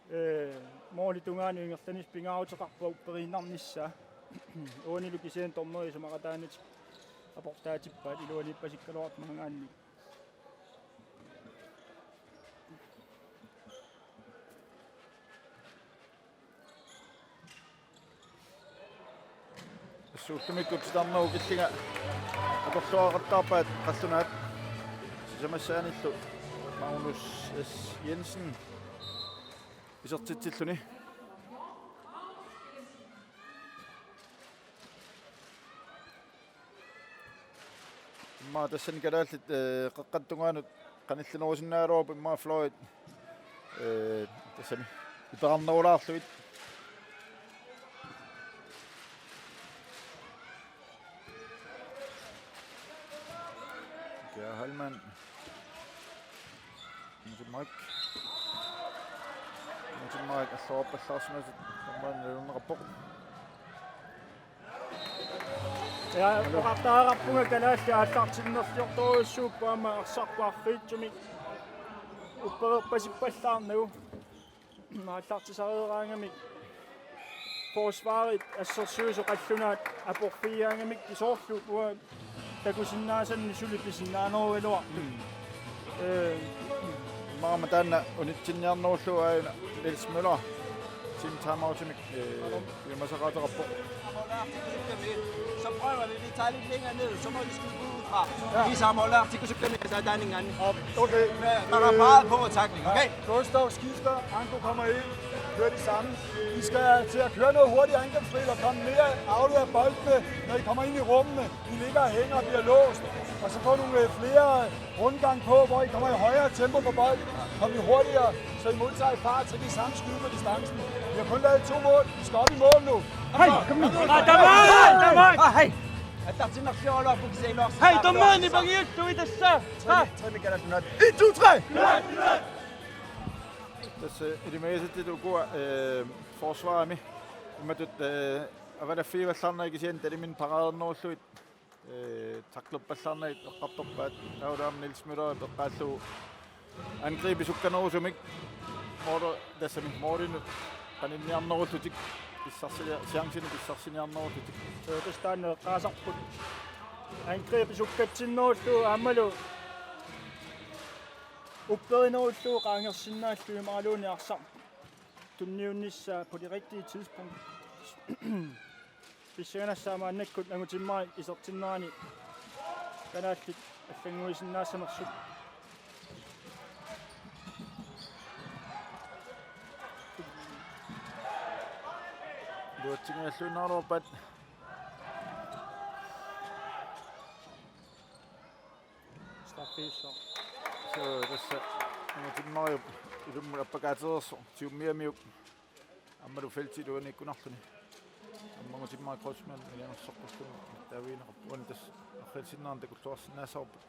ee, målip tungaanut ingerlanissaa pingaaruteqarpoq upperiinnarnissaa. Uanilu kisianni dommeri isumaqataanatik aportaatippaat iluaniippasikkaluartut maangaanniit. Suullumikkut titarnerup killinga atorluaraqattaarpaat qallunaat. Sisamassaanillu Magnus S. Jensen isertitsilluni. Immaqa tassani kalaallit, ee, qeqqata tungaanut qanillinerusinnaagaluarput immaqa fløjit, ee, tassami iperarnerulaarlugit. Kia Heilmann. Angutimmarik. Angutimmarik alluarpallaarsimasut tammaan nalunaqarpoq. Ja, oqartariaqarpunga kalaallit aallartinnerliortorujussuupput aamma arsarput arriitsumik uppererpasippallaarnagu. Aallartisareeraangamik forsvarit assersuisut qallunaat aporfigigaangamik soorlu uanga takusinnaasanni suli pisinnaanerugaluartut. Mm. Ee, maama taanna unitsinniarnerullugu aajuna Niels Møller. Team timeoutimik, ee, piumasaqaateqarpoq. Så prøver vi, vi tager lidt længere ned, så må vi skyde ud fra. Ja. Hvis Amolak, det kunne simpelthen ikke have sat den en gang. Okay. Man har peget på takling, okay? Gustav skifter, Anko kommer ind, kører de samme. Vi skal til at køre noget hurtigt angrebsspil og komme mere aflevere boldene, når I kommer ind i rummene. I ligger og hænger og bliver låst. Og så får nogle, øh, flere rundgang på, hvor I kommer i højere tempo på bolden. Kom I hurtigere, så I modtager i fart, så I kan samme skyde på distancen. Vi har kun lavet to mål. Vi skal op i mål nu. Hej! Kom nu! Hej, dommeren! Hej! Hej! Hej, dommeren, i bagage, du er det så. Hej! En, to, tre! Tassa ilumagisuttut ukua, eh, forsvarimi. Imatut, eh, avalaffigivallaarnagit kisianni talimin paradernerullugit, eh, tacklerpallaarnagit eqqartorpaat. Taavalu aamma Niels Møller peqqaallugu angribi sukkanerusumik. Måli-, tassami målinut qaninniarnerullutik. Pissarsilia-, chancini pissarsiniarnerullutik. Tassa taanna eqqaasarput. Angribi sukkatsinnerullugu aammalu upperinerullugu qaangersinnaallugu imaluunniit arsaq tunniunnissaa på det rigtige tidspunkt. Pissanganassaaq maannakkut angutimmarik isertinnerani kalaallit allannguisinnaassanersut. Iluatsinngilluinnaraluarpaat. Straffe. Så tassa angutimmarik ilummut appakaatereersoq Tiummiamiuk aammalu feltip iluaniikkunarluni. Aamma angutimmarik Kreutzmann ilianarsoqqussummik taavigineqarpoq. Uani tassa arriitsinnerani takulluarsinnaassavarput.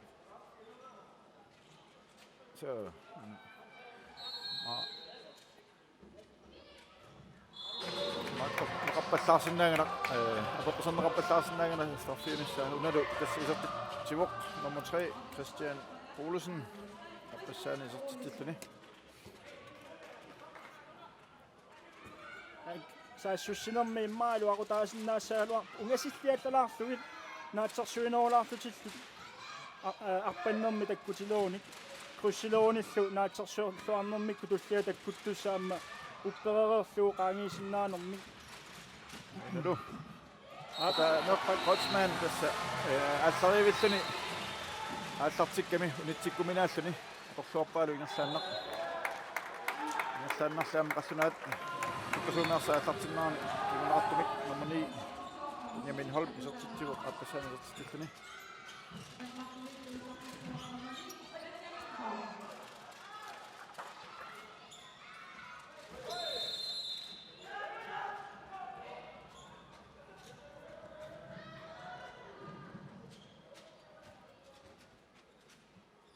Så, mm. Aa. Neqarpallaarsinnaanngilaq, eh, apeqquserneqarpallaarsinnaanngilaq straffiunissaa. Unalu tassa isertitsivoq nummer tre, Christian Olsen. Apeqqussaani isertitsilluni. Saassussinermi immaqa iluaqutaasinnaassaagaluarput, ungasilliallalaarlugit naatsorsuinerulaarlutillu a-, a-, arpannermi takkutilerunik, kryssilerunillu naatsorsuarnermikkut tullia takkuttussaq aamma upperereerlugu qaangiisinnaanermik. Unalu. Ata Nørpal Kreutzmann tassa, eh, aallariivilluni aallartikkami unitsikkuminaalluni atorluarpaalu ingerlaannaq. Ingerlaannarli aamma qallunaat sukkasuumik arsaq aallartinnerani kinguneqartumik nummer ni Benjamin Holm isertitsivoq aappassaani isertitsilluni.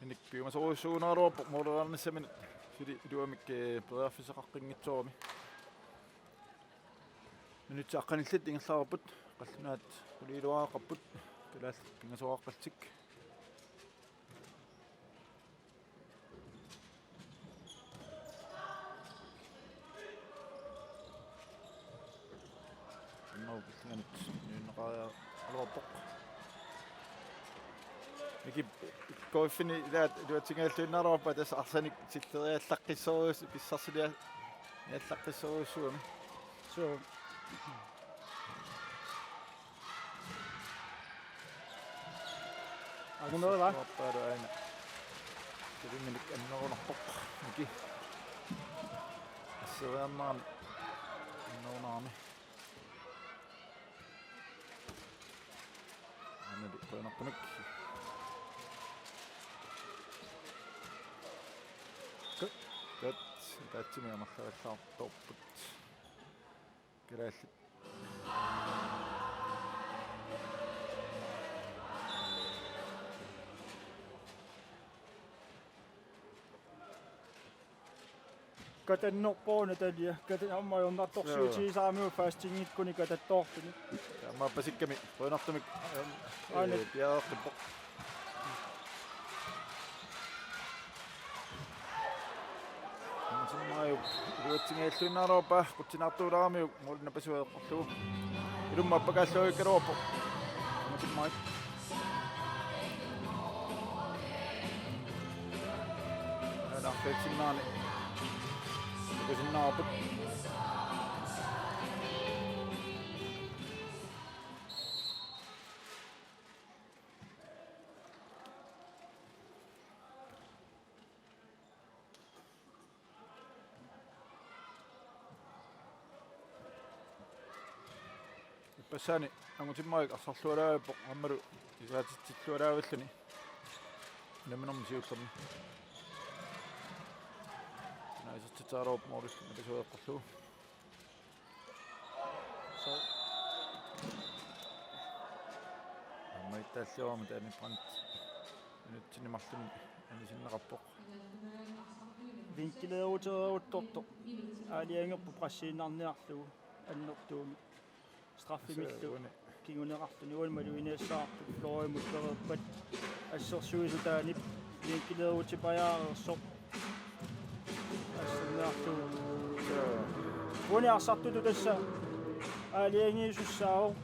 Inik piumasorujussuuneruvoq mooleraarnissaminut suli iluamik, eh, periarfissaqaqqinngitsoorami. Minutsit aqqanillit ingerlareerput, qallunaat qulit iluaraqarput, kalaallit pingasoqaqqallutik. Immaqa pillunnganut nuunneqariaraluarpoq. Miki K F-imi ilaat iluatsinngilluinnaraluarpaa tassa arsanik tilleriallaqqissorujus-, pissarsilia-, -allaqqissorujussuugami. Suu. Angunerivaa? Aappalu aina. Kiliminnik annerunarpoq. Miki. Asseriarnerani. Annerunarami. Anali qujanartumik. Kat. Kat. Tatsimi amerlavallaartorput. Kalaallit. Katannerpoq Natalia. Katan-, aamma ajornartorsiutigisaamiuk fastingikkuni katattoorluni. Aamma appasikkami. Qujanartumik. Aana. Eh, piareeqqippoq. Angutimmajuk iluatsinngilluinnaraluarpaa, qutsinaartuulaaramiuk, måli napasueqqorlugu. Ilumut appakaalluavikkaluarpoq. Angutimmajuk. Aana arfiatsinnaani. Takusinnaavarput. Ippassaani Angutimmajuk arsarlualaarpoq aammalu isaatitsillualaavilluni. Unamminermi siullermi. Aana isertitsaaruup målip napasueqqorlugu. Så. Aamma ittaalliorami Danny Brandt. Minutsini marlunni anisinneqarpoq. Vinkeleerutereeruttortoq. Aalajangerpoq pressiinnarniarlugu annertuumik. Straffemillu. Uani. Kinguneqarluni uani maluginiassavarput Florent Muttereerpat assersuisutaanip vinkeleerutipajaareersoq. Asserniarlugu. Uani arsartutut tassa aalajangiisussaavoq.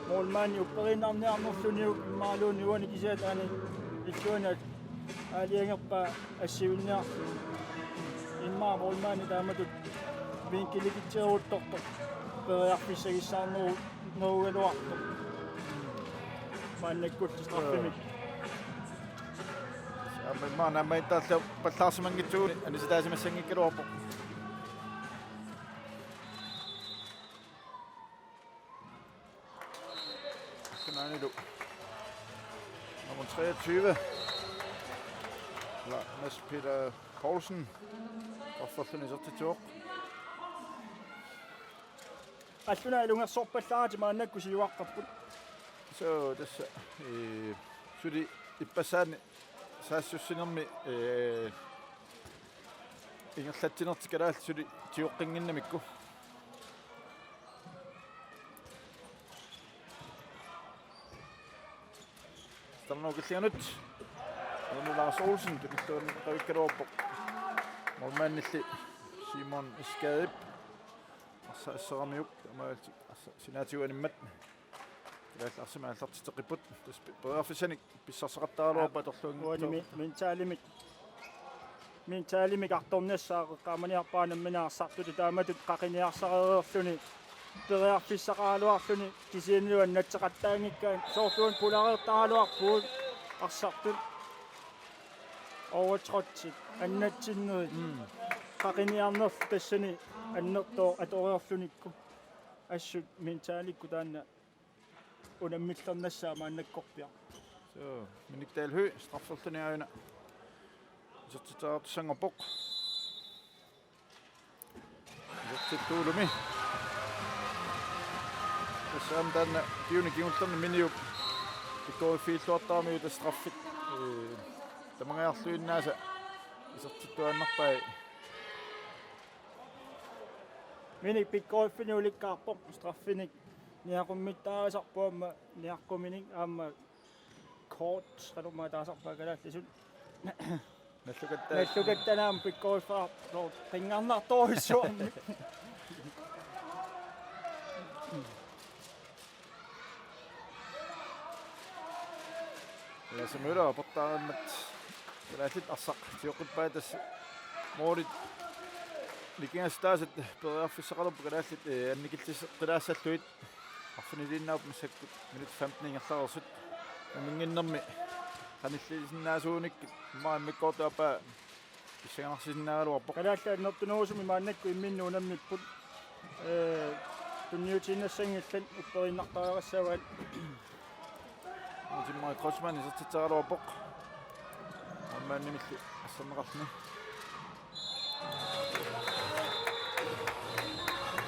Målmandi upperiinnarniarnerluniuk immaqaluunniit uani kisiat aana illuanat aalajangerpaat assivinniarlugu. Immaqa målmandi taamatut vinkelikitseeruttortoq periarfissagissaarneru-, nerugaluartoq. Maannakkullu straffemik. Aamma immaqa naammagittaallu pallaarsimanngitsugut anisitaasimassanngikkaluarpoq. Maanilu nummer treogtyve. La, Mads Peter Poulsen. Qorsorluni isertitsivoq. Qallunaat ilungersorpallaaratik maannakkut siuaqqapput. Så tassa, eh, suli ippassaani saassussinermi, eh, ingerlatsinertik kalaallit suli tigunnginnamikku. Ukillianut. Unu Lars Olsen, tunilluunneqavikkaluarpoq. Målmandilli Simon Skadip. Arsa-, arsaarmiuk, taamaalillutik arsa-, sinaatigut animmat. Kalaallit arsamik aallartitseqqipput. Tassa pe-, periarfissanik pissarsaqattaaraluarpaa atorluanngitsoorput. Uani mi-, mentalimik. Mentalimik artornassaaq eqqaamaniarpara nammineq arsartutut taamatut qaqiniarsareerluni. Periarfissaqaraluarluni kisianni annatseqattaanngikkaanni soorlu una pulareertaraluarpugut arsartut. Overtrotsit, annatsinnerit. Mm. Qaqiniarnerlu tassani annertooq atoreerlunikku. Assut mentalikkut taanna unammillernassaa maannakkorpiaq. So, Minik Dahl Høegh, strafferluni aajuna. Isertitseriartussanngorpoq. Isertittuulumi. Tassa aamma taanna ukiuni kingullerni Miniup pikkoriffiilluartaramiuk tassa straffit. Ee, tamangajarluinnaasa isertittuaannarpai. Minik pikkoriffinik ulikkaarpoq, straffinik niaqummittaarisarpoq aamma niaqquminik aamma kort, qanormaa taasarpaa kalaallisut. Nallukatta-. Nallukattani aamma pikkoriffigaartoq qinngarnartorujussuarmik. Lasse Møller aportaarimmat kalaallit arsaq tioqqippai tassa. Målit nikingassutaasat periarfissaqalerput kalaallit, eh, annikilliseqqilaassallugit. Arfiniliinnarput massakkut minutsit femten ingerlareersut. Namminnginnermi qanillisinnaasuunikkit immaqa immikkoortup aappaa pissanganarsisinnaagaluarpoq. Kalaallit annertunerusumik maannakkut imminnut unammipput. Ee, tunniutiinnassanngillat upperiinnartariaqassavaat. Timmer Kreutzmann isertitseraluarpoq. Målmandimilli asserneqarluni.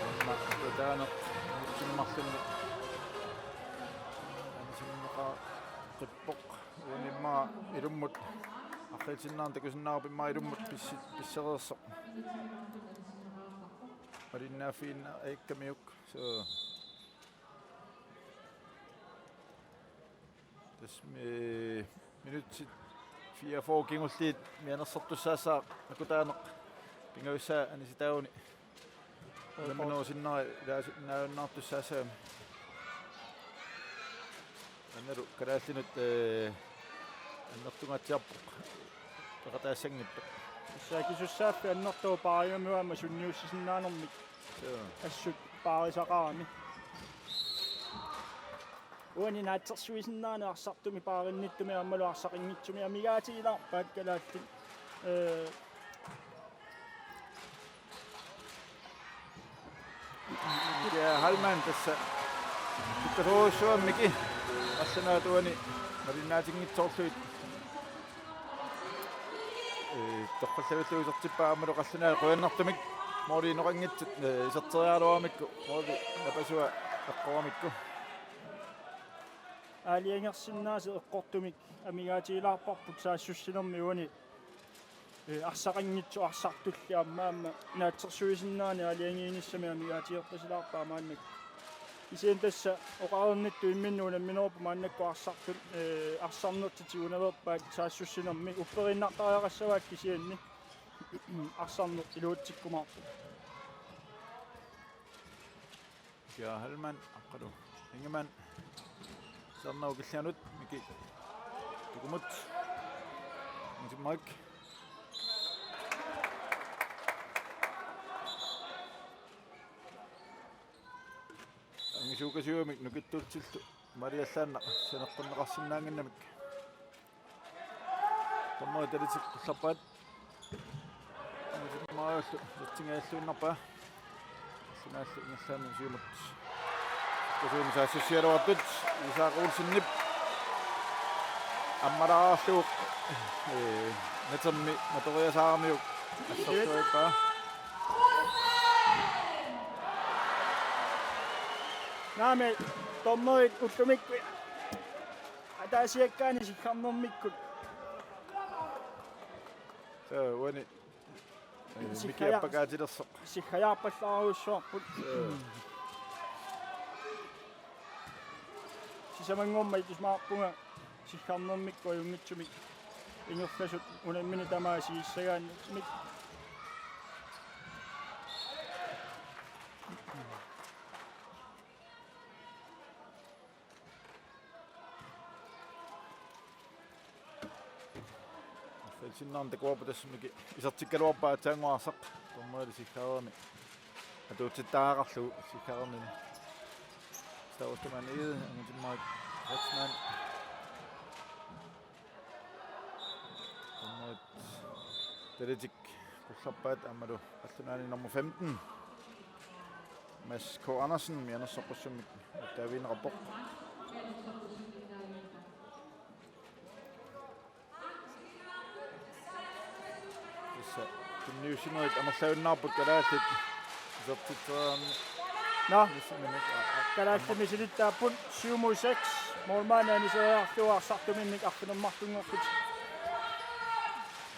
Aamma tutaaneq timmerluni. Anisinnaqaaqippoq. Uani immaqa ilummut. Aqqilsinnaarneq takusinnaavarput immaqa ilummut pissi-, pissereersoq. Malinnaaffiginnariakkamiuk. So. Tassa mi-, minutsit fireogfyrre kingulliit mianersortussaassaaq akutaaneq pingajussaa anisitaaguni. Unamminerup sinnera ilaasi-, naajunnaartussaassagami. Annalu kalaallinut, eh, annertungaatsiarpoq peqataassanngippat. Tassa akisussaaffik annertooq paarimammi aamma sunniussisinnaanermik. Joo. Assut paarisaqarami. Uani naatsorsuisinnaaneq arsartumik paarinnittumi aammalu arsaqanngitsumik amigaatigilaarpaat kalaallit. Ee, Mikiaat Heilmann tassa. Sukkasoorujussuarmik. Arsenal uani malinnaatinngitsoorlugit. Ee, torrallavillugu isertippaa aammalu qallunaat qujanartumik. Måli inoqanngitsut, ee, iserteriaraluaramikku. Måli napasua eqqoramikku. Aalajangersinnaasoq eqqortumik amigaatigilaarparput saassussinermi uani. Ee, arsaqanngitsut arsartulli aamma, aamma naatsorsuisinnaaneq aalajangiinissamik amigaatigerpasilaarpaa maannakkut. Kisianni tassa oqareernittut imminnut unamminerupput maannakkut arsartut, ee, arsarnertik tigunaveerpaat saassussinermi upperiinnartariaqassavaat kisianni arsarneq iluatsikkumaarpoq. Kia Heilmann, aqqalu. Ingemann. Sernau killianut, Miki. Tukumut. Mike. Angisuukasiuamik nukittuutsillu. Maria Sanna, saneqqunneqarsinnaannginnamik. Dommerit alitsikkullarpaat. Maajullu, satsingajalluinnarpaa. Sinaallu ingerlaannaq siumut. Kasuun saassussiaraluartut, Isak Olsenip. Ammalaarlugu. Ee, natermi, natoriasaaramiuk. Assersuippaa. Naamik, dommerit ullumikkut. Ataasiakkaani siggarnermikkut. Soo, uani. Ee, Miki siggaja-, appakaatilersoq. Siggajaarpallaarujussuarput. Soo. Sisamanngormat isumaqarpunga Siggarnermikkut ajunngitsumik ingerlasut unammineq tamaat sigissagaannik. Arfinilinnik takuarput, tassami isertikkaluarpaa aatsaannguaq arsaq. Dommerip siggaarami atuutsittariaqarlugu siggaarnini. Stavros Taman Egede, Angutimmarik Kreutzmann. Dommerit talitik qullerpaat aammalu qallunaani nummer femten, Mads K. Andersen, mianersoqqussummik taaviinneqarpoq. Tassa tunniussinerit amerlajunnaarput kalaallit isertitseriarneq. Nå. Missinimik. Kalaallit misilittaapput syv mod seks. Målmandi aniseriarlugu arsartuminnik arfineq-marlunngorlutik.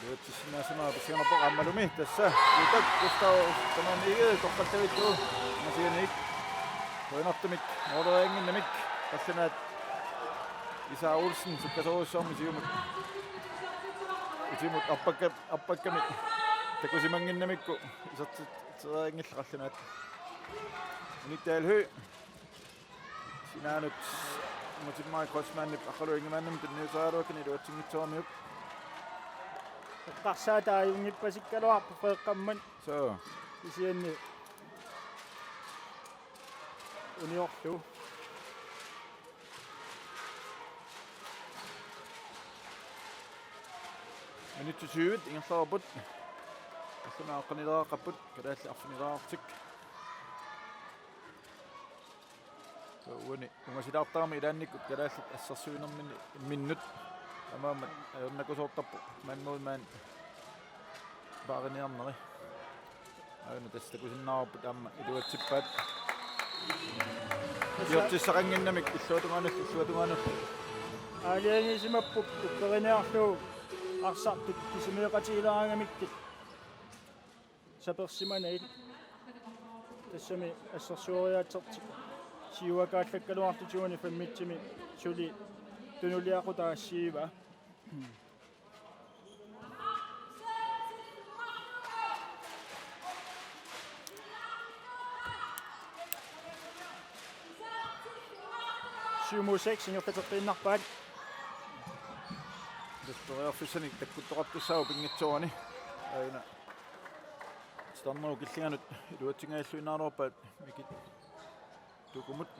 Iluatsissinnaasimavoq pissanganarpoq aammalumi tassa. Utak Gustav Taman Egede toqqallavillugu. Masianik. Højnartumik. Måleriannginnamik. Qallunaat Isa Olsen sukkasoorujussuarmik siumut. Utimut arpakka-, arpakkami takusimannginnamikku isertitserianngillat qallunaat. Unik Dahl Høegh. Sinaanut Angutimmarik Kreutzmannip aqqaluanngimaannarmik tunniuteriaraluakkani iluatsinngitsooramiuk. Eqqarsaat aajunngippasikkaluarpoq Frederikkimmat. Soo. Kisianni uniorlugu. Minutsit syvit ingerlareerput. Qallunaat aqqanileriarput, kalaallit arfinileriarlutik. Uani ungasilaartarami ilaannikkut kalaallit assersuinerminninnut. Taamaammat ajornakusoortarpoq man mod man paariniarneri. Aajuna tassa takusinnaavarput aamma iluatsippaat. Isertissaqannginnamik illuatungaanullu, illuatungaanullu. Aalajangiisimapput upperiniarlugu arsartut kisimiiqatigilaarangamikkit sapersimanagit. Tassami assersueriaatsertik siuakaallakkaluartut uani femitsimi suli tunuliaqutaassiiva. Syv mod seks ingerlateqqiinnarpaat. Periarfissanik takkuttoqartussaavoq pinngitsoorani. Aajuna. Titarnerup killinganut iluatsingajalluinnaagaluarpaat Mikit Tukumut.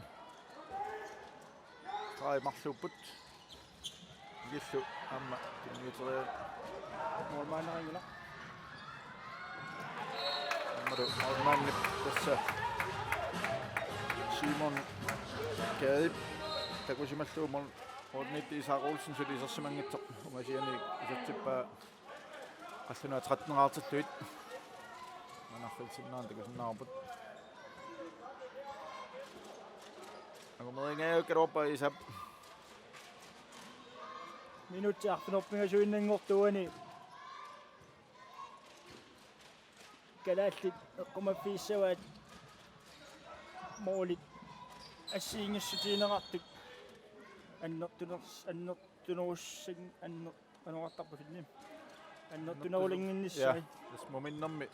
Qai marluupput. Mikillu aamma tunniuteriaraa. Målmandinnguaq. Aammalu målmandip tassa Simon Gadip takusimallugu mål-, målmandip Isak Olsen suli isersimanngitsoq ungasianiit isertippaa. Qallunaat tretten-eqartillugit. Manarfilsinnaantik takusinnaavarput. Angumerinngajakkit Isap. Minutsit arfineq-pingasuinnanngortut uani kalaallit eqqumaffigissavat målit assigiinngissutigineqartut. Annertuners-, annertunerussan-, anner-, Qanoq oqartarpa finni? Annertunerulinnginnissai. Ja, tassa muminnermi,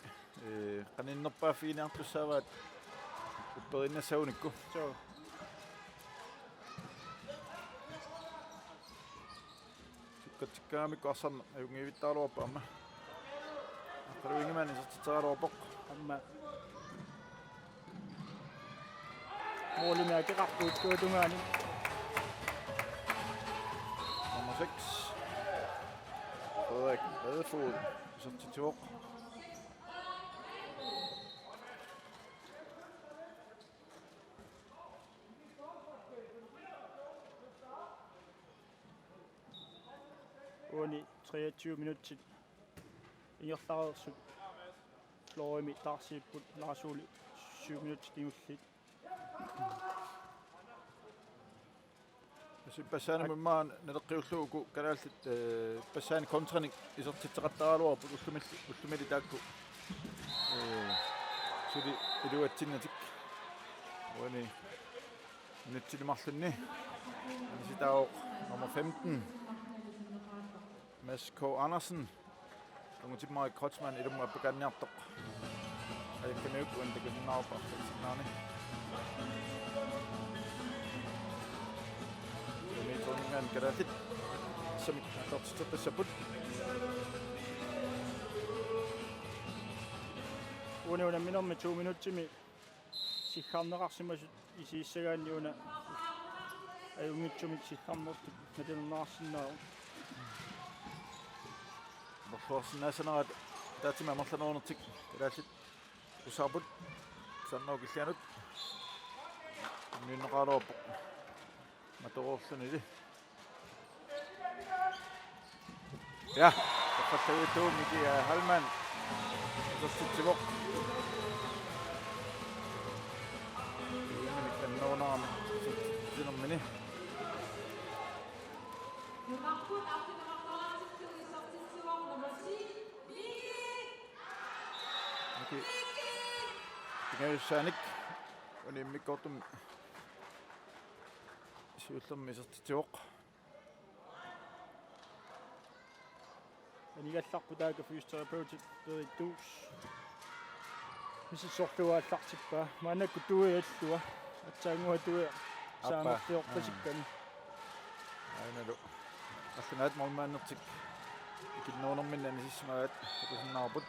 ee, qaninnerpaaffiginiartussaavaat upperiinnassagunikku. Soo. Sukkatsikkaangamikku arsarneq ajunngivittaraluarpoq aamma. Aqqaluinngimaanni isertitseraluarpoq. Aamma. Målimik akeqarpoq illuatungaani. Nummer seks, Frederik Redefod, isertitsivoq. Uani treogtyve minutsit ingerlareersut. Florimi taarsiipput, Lars Ole syv minutsit kingulliit. Tassa ippassaanut immaqa naleqqiullugu uku kalaallit, ee, ippassaani kontranik isertitseqattaraluarput ullumil-, ullumili taakku, ee, suli iluatsinnatik. Uani minutsini marlunni anisitaavoq Nummer femten, Mads K. Andersen. Tungutimmarik Kreutzmann ilumut appakaanniartoq. Ajakkamiuk uani takusinnaarpoq arfineq-marlunni. Kilometerinngaanniit kalaallit samik aallartitseqqissapput. Uani unamminermi to minutsimi siggarneqarsimasut isiissagaanni una ajunngitsumik siggarnertut nalilerneqarsinnaavoq. Amerluarsinnaassanerata ataatsimik amerlanerunertik kalaallit takussapput. Sanna Killianut. Niunneqaraluarpoq. Matoreerlunili. Ja, toqqallavillugu Miki, øh, Heilmann. Isertitsivoq. Immini annerunarami isertitsinermini. Miki. Pingajussaanik. Uani immikkoortumi siullermi isertitsivoq. Anigallarput taakku fysioterapeutit Erik Duus. Misissorlugu aallartippaa. Maannakkut Duup allua. Aatsaannguaq Duup. Aappa. Saamerliorpasikkami. Aanalu. Qallunaat målmandertik ikinnerunerminni anisissimagaat takusinnaavarput.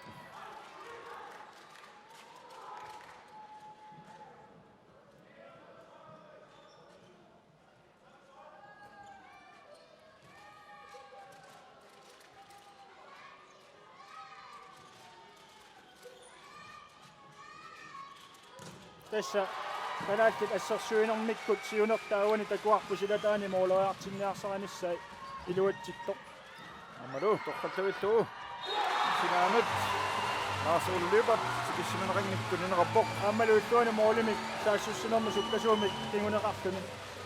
Tassa kalaallit assersuinermikkut siunertaa uani takuarput silataani måleriartinniarsarinissaat iluatsittoq. Aammalu toqqallavillugu. Sinaanut. Lars Ole Lyberth tikissimaneqanngitsoq tunineqarpoq. Aammalu illuanut målimik saassussinermi sukkasuumik kinguneqarluni.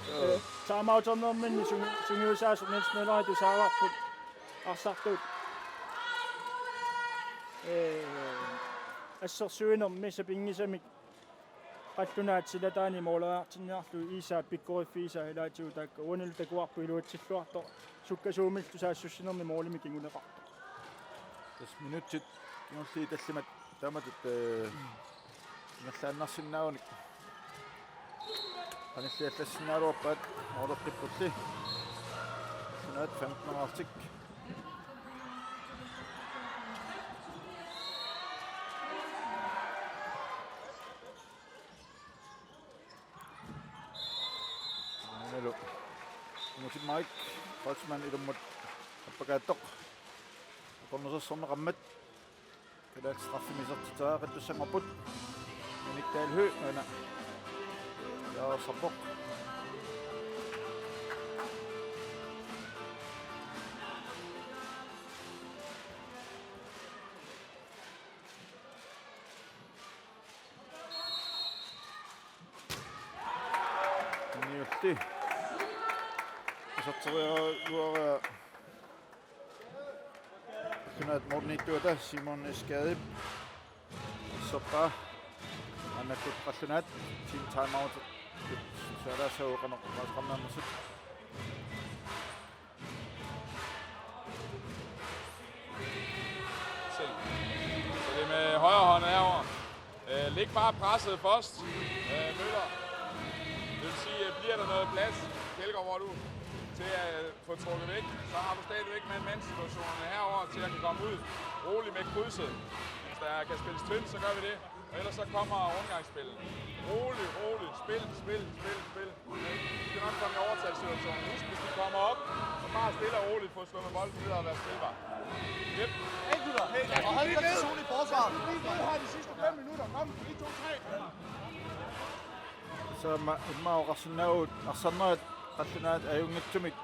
Joo. Eh, timeouternerminni sungi-, sungiusaasoq Niels Møller tusaavarput. Arsartuut. Eh, assersuinermi sapinngisamik qallunaat silataani måleriartinniarlugit Iisaap pikkoriffigisaa ilaatigut taakku uanilu takuarput iluatsilluartoq sukkasuumillu saassussinermi målimik kinguneqartoq. Tassa minutsit kingulliit tallimat taamatut, eh, ingerlaannarsinnaagunik. Qanilliallassinnaagaluarpaat måleqqippulli. Qallunaat femten-ertik. Aanalu. Tungutimmarik Kreutzmann ilummut appakaattoq. Akornusersorneqarmat. Kalaallit straffimik isertitseriaqartussanngorput. Minik Dahl Høegh una. Jaarsarpoq. Niulli. Iserteriaruara. Qallunaat målimiittuata Simon Skadip. Soppaa. Maannakkut qallunaat. Team timeout. Saalaassagooq qanoq oqaaseqarneq amersut. Se. Så det er med højre hånd herover. Øh, læg bare presset først, øh, Møller. Det vil sige, øh, bliver der noget plads, Kjeldgaard, hvor du til at, øh, få trukket væk, så har du stadigvæk mand-mand-situationerne herover til at kan komme ud. Rolig med krydset. Hvis der kan spilles tyndt, så gør vi det. Og ellers så kommer rundgangsspillet. Rolig, rolig. Spil, spil, spil, spil. Vi skal nok komme i overtalssituationen. Husk, hvis vi kommer op, så bare stille og roligt få slået bolden videre og være spilbar. Yep. Hey, gutter. Hey, lad os holde det personlige forsvar. Vi ved, har de sidste fem minutter. Kom, en, to, tre. Tassa immaqa oqarsinnaavugut arsarnerat qallunaat ajunngitsumik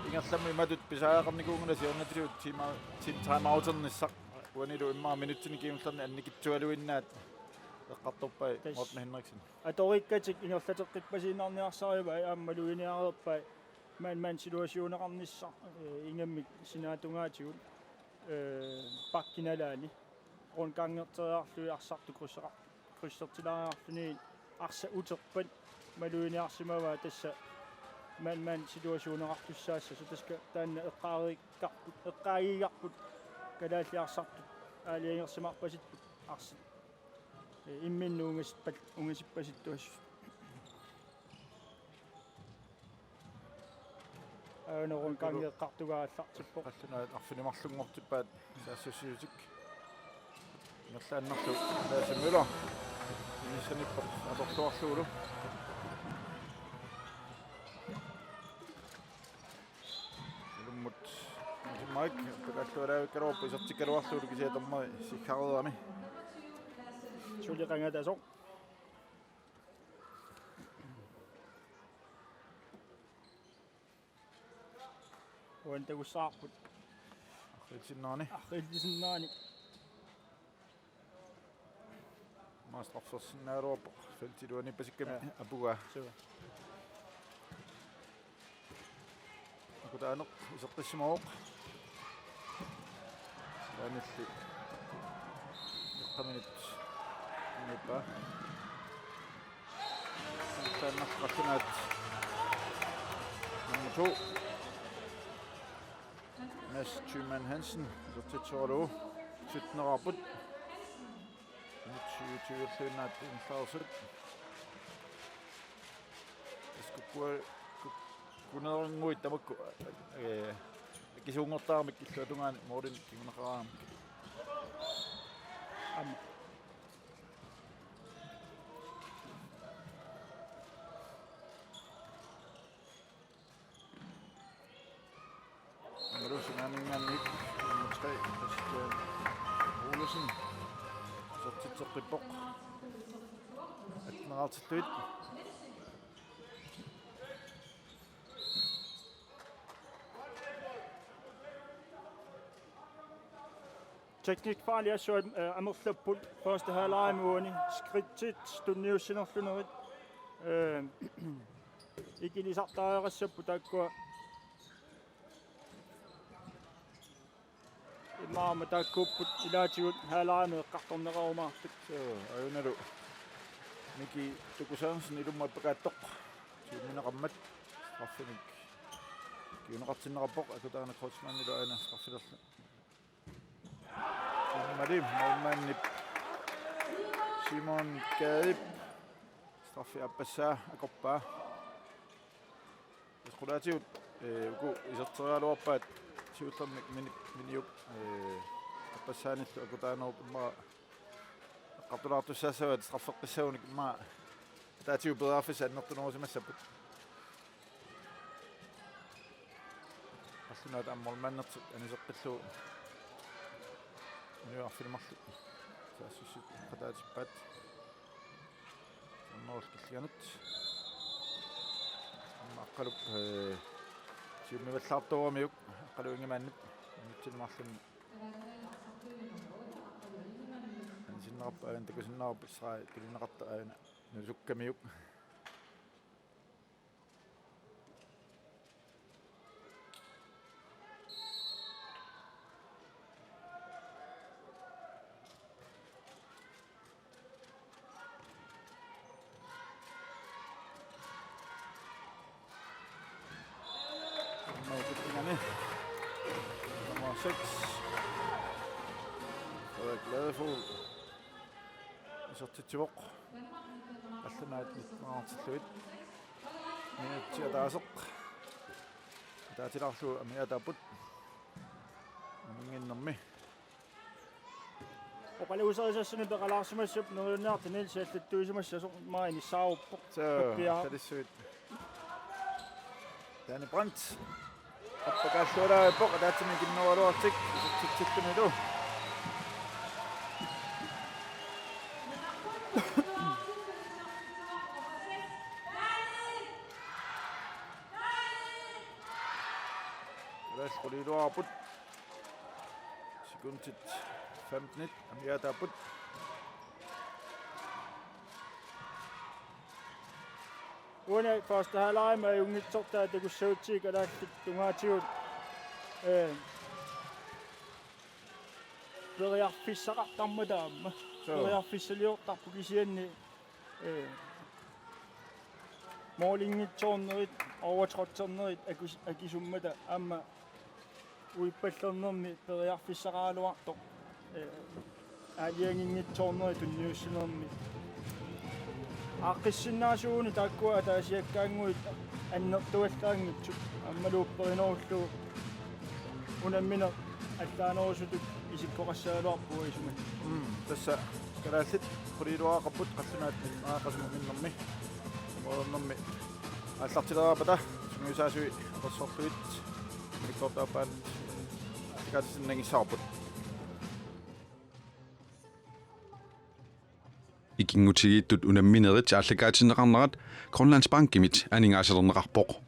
ingerlammik matut pisariaqarnikuunngilaq siornatigut tiima-, team timeouternissaq. Uanilu immaqa minutsini kingullerni annikitsualuinnaat eqqartorpai. Tassa. Morten Henriksen. Atorikkatik ingerlateqqippasiinnarniarsarivai aamma luiniareerpai mand-mand-situationeqarnissaq, eh, ingammik sinaatungaatigut, eh, bakki nalaani. Rundgangerteriarlugit arsartut krydseqa-, krydsertilaariarluni arsaq uterpat maluiniarsimavaa tassa man man situationeqartussaassasoq, tassa taanna eqqaariikkarput, eqqaagiigarput kalaallit arsartut aalajangersimarpasipput arsaq imminnut ungasippat-, ungasippasittuassasut. Aana Ronkangi eqqartugaa aallartippoq. Qallunaat arfineq-marlunngortippaat saassussiutik. Ingerlaannarlugu Lasse Møller. Inissanippoq atorluarlugulu. Ilummut Mike, appakaalluaraavikkaluarpoq isertikkaluarlugulu kisianni dommeri sikkareerami. Suli qangatasoq. Uani takussavarput. Arriilsinnaani. Arriilsinnaani. Masterfors sinnaaloorpoq. Feltip iluani pasikkami. Ja. Apugaa. Suu. Akutaaneq iseqqissimavoq. Taanilli. Eqqaminit. Nippa. Taanna qallunaat. Nummer to. Mads Thymann Hansen, isertitseralugu syttenerarput. Minut syvogtyve-lluinnaat ingerlareersut. Tassa kukkua-, kuk-, kuneranguit tamakku, ee, akisuunngortaramik illuatungaani målinik kinguneqaraangamik. Aamma. Nummer sinaaninngaanniit nummer tre, Christian Olsen. Isertitseqqippoq. Atteneraartillugit. Teknisk fejl, jeg så, øh, amerlapput første halvleg med uani. Skridtit tunniussinerlunerit. Øh, ikilisartariaqassapput taakkua. Immaqa aamma taakkuupput ilaatigut halvlegimi eqqartorneqarumaartut. Suu, ajunalu. Miki Tuku Sørensen ilummut appakaattoq. Siummineqarmat. Straffinik. Kiuneqartinneqarpoq, Akutaaneq Kreutzmannilu aana straffilerlu. Immali, målmandip Simon Gadep. Straffi aappassaa, akorpaa. Qulaatigut, ee, uku iserteriaraluarpaat siullermik mini-, miniup, ee, aappassaanillu Akutaanerup immaqa eqqartulaartussaassavaat straffeqqissagunik immaqa ataatigut periarfissat annertunerusimassapput. Qallunaat aamma målmandertik aniseqqillugu. Inuit arfineq-marluk saassussitseqataatippaat. Annerul killinganut. Aamma Aqqalup, ee, siummivallaartooramiuk Aqqalu Ingemann-ip minutsini marlunni. Anisinneqarpoq aajuna takusinnaavarput streg tilineqartoq aajuna nusukkamiuk. Nummer seks. Frederik Ladefoged. Isertitsivoq. Qallunaat nittenartillugit. Minutsit ataaseq. Ataatilaarlugu amigaataapput. Uninnginnermi. Oqaluuserisassani peqalaarsimassapput Neriunnaartiniil siallattuisimassasoq, immaqa inissaaruppoq. Suu, Pia. Talissuit. Danny Brandt. Appakaalluarpoq, ataatsimik ikinnerugaluartik, isertitsillunilu. Ulaas quliiluarput. Sekundit femtenit amigaataapput. Uani første halvlegimi ajunngitsortaa takussagutsigit kalaallit tungaatigut, ee, periarfissaqartarmata aamma. Suu. Periarfissaliortarput kisianni, ee, Målinngitsoornerit, overtrotsernerit akis-, akisummata aamma uippallernermi periarfissaqaraluartoq, eh, aalajanginngitsoornerit tunniussinermi. Aaqqissinnaasuuguni taakkua ataasiakkaannguit annertuallaanngitsut aammalu upperinerullugu unammineq allaanerusutut isikkoqassagaluarpugut isumat. Mm, tassa kalaallit quliiluaqapput qallunaat minnermi, moornermi aallartilerarpata sungiusaasui apersorlugit ilikkoortaappaat aallakaatitsinnanngissaapput. Ikinngutigiittut unamminerit aallakaatinneqarnerat Grønlandsbankimit aningaasalerneqarpoq.